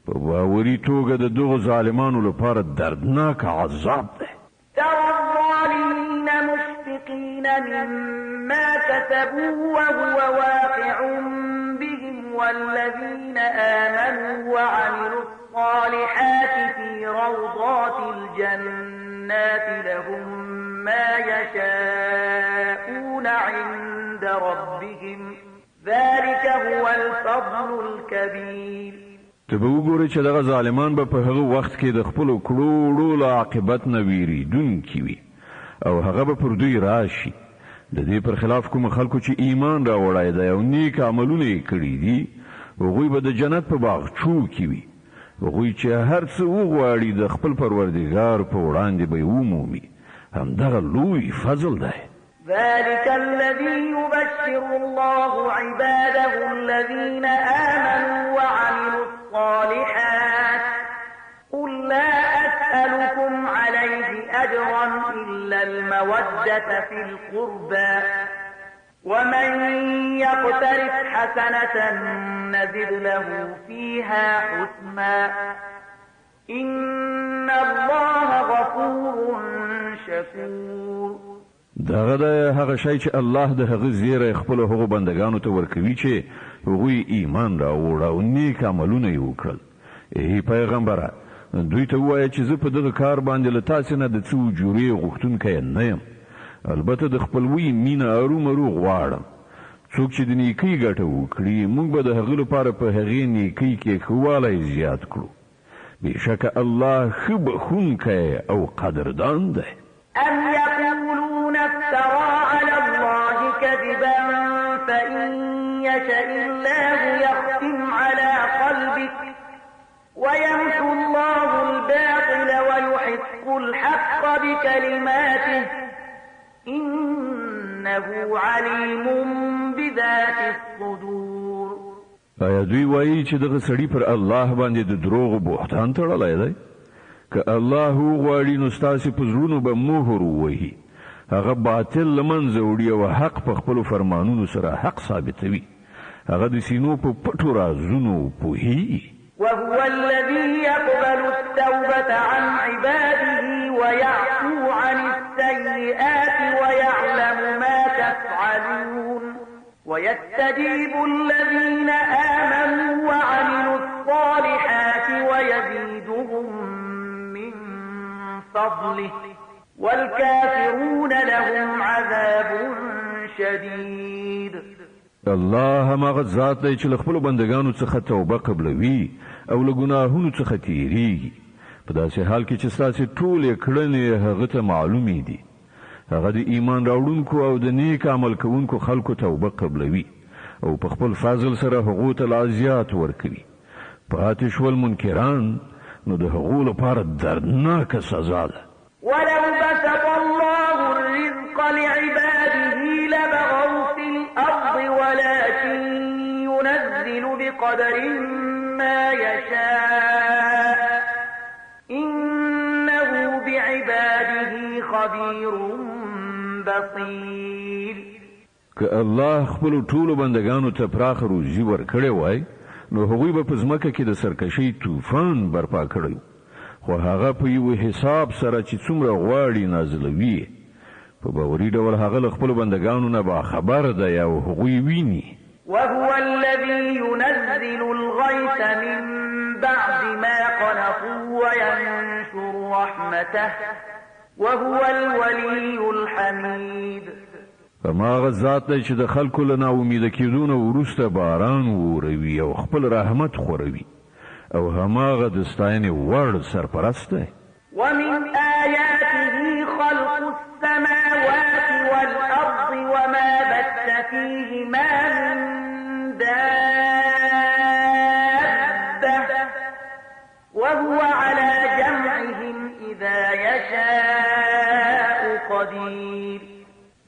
په باوري توګه د دغو ظالمانو لپاره دردناک عذاب دی. ترى الظالمين مشفقين مما كسبوا وهو واقع بهم والذين آمنوا وعملوا الصالحات في روضات الجنات لهم ما يشاءون عند ربهم ذلك هو الفضل الكبير. ته به وګورې چې دغه ظالمان به په هغه وخت کې د خپلو کړو وړو له عاقبت نه ویریدونکي وي، او هغه به پر دوی راشي. د دې پر خلاف کوم خلکو چې ایمان راوړی دی او نیک عملونه یې کړي دي، هغوی به د جنت په باغچو کې وي. هغوی چې هر څه وغواړي د خپل پروردګار په وړاندې به یې ومومي. همدغه لوی فضل دی. ذلك الذي يبشر الله عباده الذين آمنوا وعملوا الصالحات قل لا أسألكم أسألكم عليه أجرا إلا المودة في القربى ومن يقترف حسنة نزد له فيها حسنا إن الله غفور شكور. دغه د هغه شی چې الله د هغه زیری خپل هغو بندگانو ته ورکوي چې هغوی ایمان راوړ او نیک عملونه یې وکړل. ای پیغمبره، دوی ته ووایه چې زه په دغه کار باندې له تاسې نه د څه اجورې غوښتونکی نه یم، البته د خپلوۍ مینه ارومرو غواړم. څوک چې د نیکۍ ګټه وکړي، موږ به د هغه لپاره په هغې نیکۍ کې ښه والی زیات کړو. بېشکه الله ښه بښونکی او قدردان دی. أم يقولون افترى على الله كذبا فإن يشأ الله يختم على قلبك ويمحو الله الباطل ويحق الحق بكلماته إنه عليم بذات الصدور. آیا دوی وایي چې دغه سړي پر الله باندې د دروغو بهتان تړلی دی؟ که الله وغواړي نو ستاسې په زړونو به مهر ووهي، هغه باطل له منځه وړي او حق په خپلو فرمانونو سره حق ثابتوي. هغه د سینو په پټو رازونو پوهیږي. وهو الذي يقبل التوبة عن عباده ويعفو عن السيئات ويعلم ما تفعلون ويستجيب الذين آمنوا وعملوا الصالحات ويزيدهم من فضله والكافرون لهم عذاب شديد. الله هماغه ذات دی چې له خپلو بندگانو څخه توبه قبلوي او له ګناهونو څخه تیریږي، په داسې حال کې چې ستاسې ټولې کړنې هغه ته معلومې دي. هغه د ایمان راوړونکو او د نیک عمل کوونکو خلکو توبه قبلوي او په خپل فضل سره هغو ته لا زیات ورکوي. پاتې شول منکران، نو د هغو لپاره دردناکه سزا ده. ولو بسط الله الرزق لعباده لبغوا في الأرض ولكن ينزل بقدر ما يشاء إنه بعباده خبير بصير. که الله خپلو ټولو بندگانو ته پراخه روزي ورکړې وای، نو هغوی به په ځمکه کې د سرکشۍ طوفان برپا کړی، خو هغه په یو حساب سره چې څومره غواړي نازلوي. په باوري ډول هغه له خپلو بندگانو نه باخبر دی او هغوی ویني. وهو الذي ينزل الغيث من بعد ما قنطوا وينشر رحمته وهو الولي الحميد. هماغه ذات دی چې د خلکو له ناامیده کېدو نه وروسته باران وروي او خپل رحمت خوروي، او هماغه د ستاینې وړ سرپرست دی. ومن آياته خلق السماوات والأرض وما بث فيهما من دابة وهو على جمعهم إذا يشاء قدير.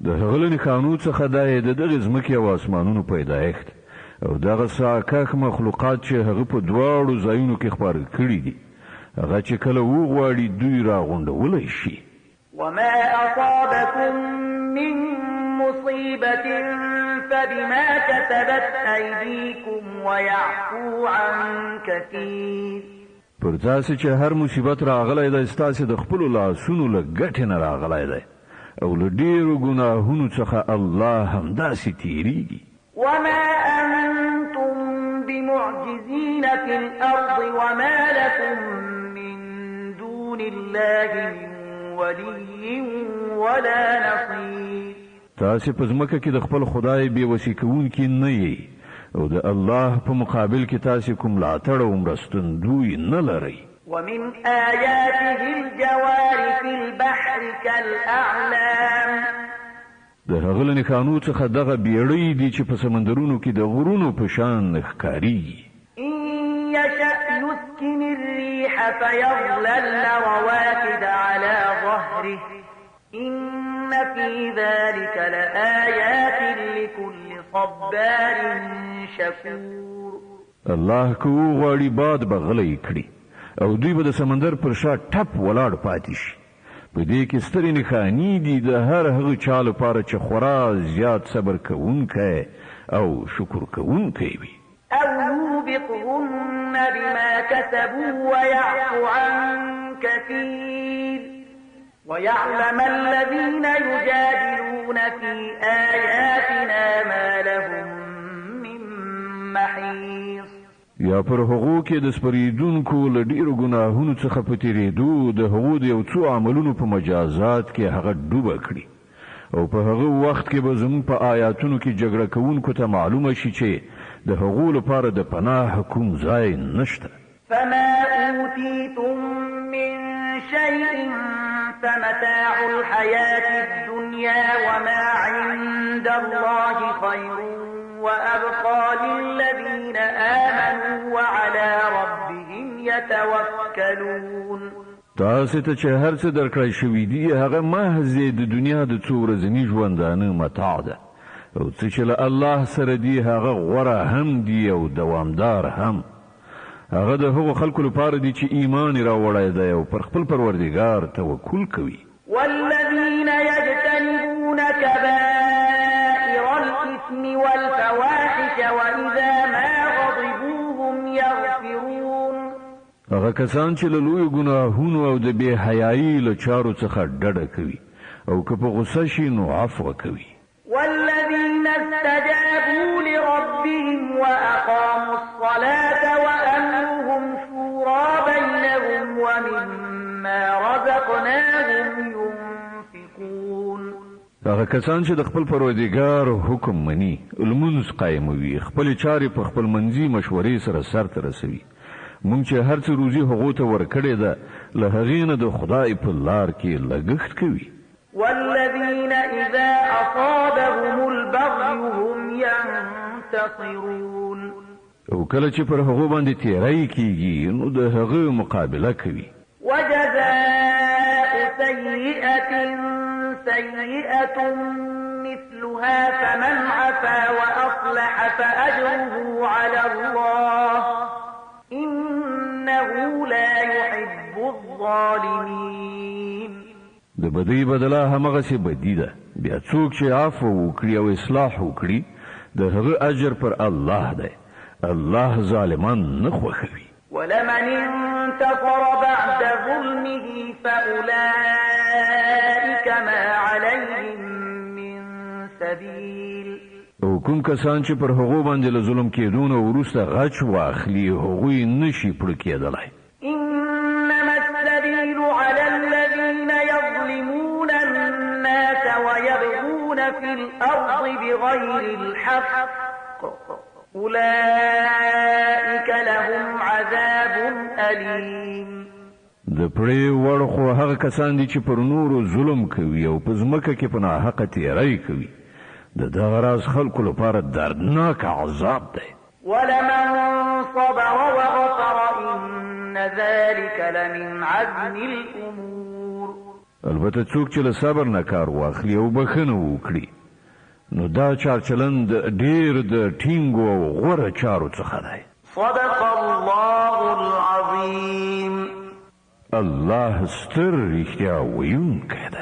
د هغه له نښانو څخه دی د دغې ځمکې او اسمانونو پیدایښت او دغه ساکښ مخلوقات چې هغه په دواړو ځایونو کې خپاره کړي دي، هغه چې کله وغواړي دوی راغونډولی شي. وما أصابكم من مصيبة فبما كسبت أيديكم ويعفو عن كثير. پر تاسې چې هر مصیبت راغلی دی، ستاسې د خپلو لاسونو له ګټې نه راغلی دی، او له ډېرو ګناهونو څخه الله همداسې تیریږي. وما أنتم بمعجزين في الأرض وما لكم من دون الله من ولي ولا نصير. تاسې په ځمکه کې د خپل خدای بې وسې کوونکي نه یئ، او د الله په مقابل کې تاسې کوم ملاتړ او مرستندوی نه لرئ. ومن آياته الجوار في البحر كالأعلام. د هغه له نښانو څخه دغه بیړۍ دي چې په سمندرونو کې د غرونو په شان ښکارېږي. إن يشأ يسكن الريح فيظللن رواكد على ظهره إن في ذلك لآيات لكل صبار شكور. الله که وغواړي باد به غلی کړي او دوی به د سمندر پر شا ټپ ولاړ پاتې شي. په دې کې سترې نښانې دي د هر هغه چا لپاره چې خورا زیات صبر کوونکی او شکر کوونکی وي. أو يوبقهن بما كسبوا ويعف عن كثير ويعلم الذين يجادلون في آياتنا ما لهم من محيص. یا پر هغو کې د سپریدونکو له ډیرو ګناهونو څخه په تیریدو د هغو د یو څو عملونو په مجازات کې هغه ډوبه کړي، او په هغه وخت کې به زموږ په آیاتونو کې جګړه کوونکو ته معلومه شي چې د هغو لپاره د پناه کوم ځای نشته. فما أوتيتم من شيء فمتاع الحياة الدنيا وما عند الله خير وأبقى للذين آمنوا وعلى ربهم يتوكلون. تاسو ته چې هر څه درکړی شوي دي هغه محض د دنیا د څو ورځني ژوندانه متاع ده، او څه چې له الله سره دي هغه غوره هم دي او دوامدار هم. هغه د هغو خلکو لپاره دي چې ایمان یې راوړی دی او پر خپل پروردګار توکل کوي. والذین یجتنبون کبائر الإثم والفواحش وإذا ما غضبوا هم یغفرون. هغه کسان چې له لویو ګناهونو او د بې حیایۍ له چارو څخه ډډه کوي او که په غوسه شي نو عفوه کوي. والذین استجابوا لربهم وأقاموا الصلاة وأمرهم شورى بينهم ومما رزقناهم ينفقون. هغه کسان چې د خپل پروردګار حکم مني، لمونځ قایموي، خپلې چارې په خپل منځي مشورې سره سرته رسوي. مونږ چې هر څه روزي هغو ته ورکړې ده له هغې نه د خدای په لار کې لګښت کوي. والذین إذا أصابهم البغي هم ينتصرون. او کله چې پر هغو باندې تیری کیږي نو د هغه مقابله کوي. وجزاء سيئة سيئة مثلها فمن عفا وأصلح فأجره على الله إنه لا يحب الظالمين. د بدی بدله همغسې بدی ده، بیا څوک چې عفو وکړي او اصلاح وکړي د هغه اجر پر الله دی، الله ظالمان نه خوښوي. ولمن انتصر بعد ظلمه فأولئك ما عليهم من سبيل. او کوم کسان چې پر هغو باندې له ظلم کېدو نه وروسته غچ واخلي هغوی نشي پړه کېدلی. إنما السبيل على الذين يظلمون الناس ويبغون في الأرض بغير الحق أولئك لهم عذاب أليم. د پړې وړ خو هغه کسان دي چې پر نورو ظلم کوي او په ځمکه کې په ناحقه تیری کوي. د دغه راز خلکو لپاره دردناک عذاب دی. ولمن صبر وغفر إن ذلك لمن عزم الأمور. البته څوک چې له صبر نه کار واخلي او بښنه وکړي نو دا چارچلند ډیر د ټینګو او غوره چارو څخه دی. صدق الله العظیم. الله ستر رښتیا ویونکی دی.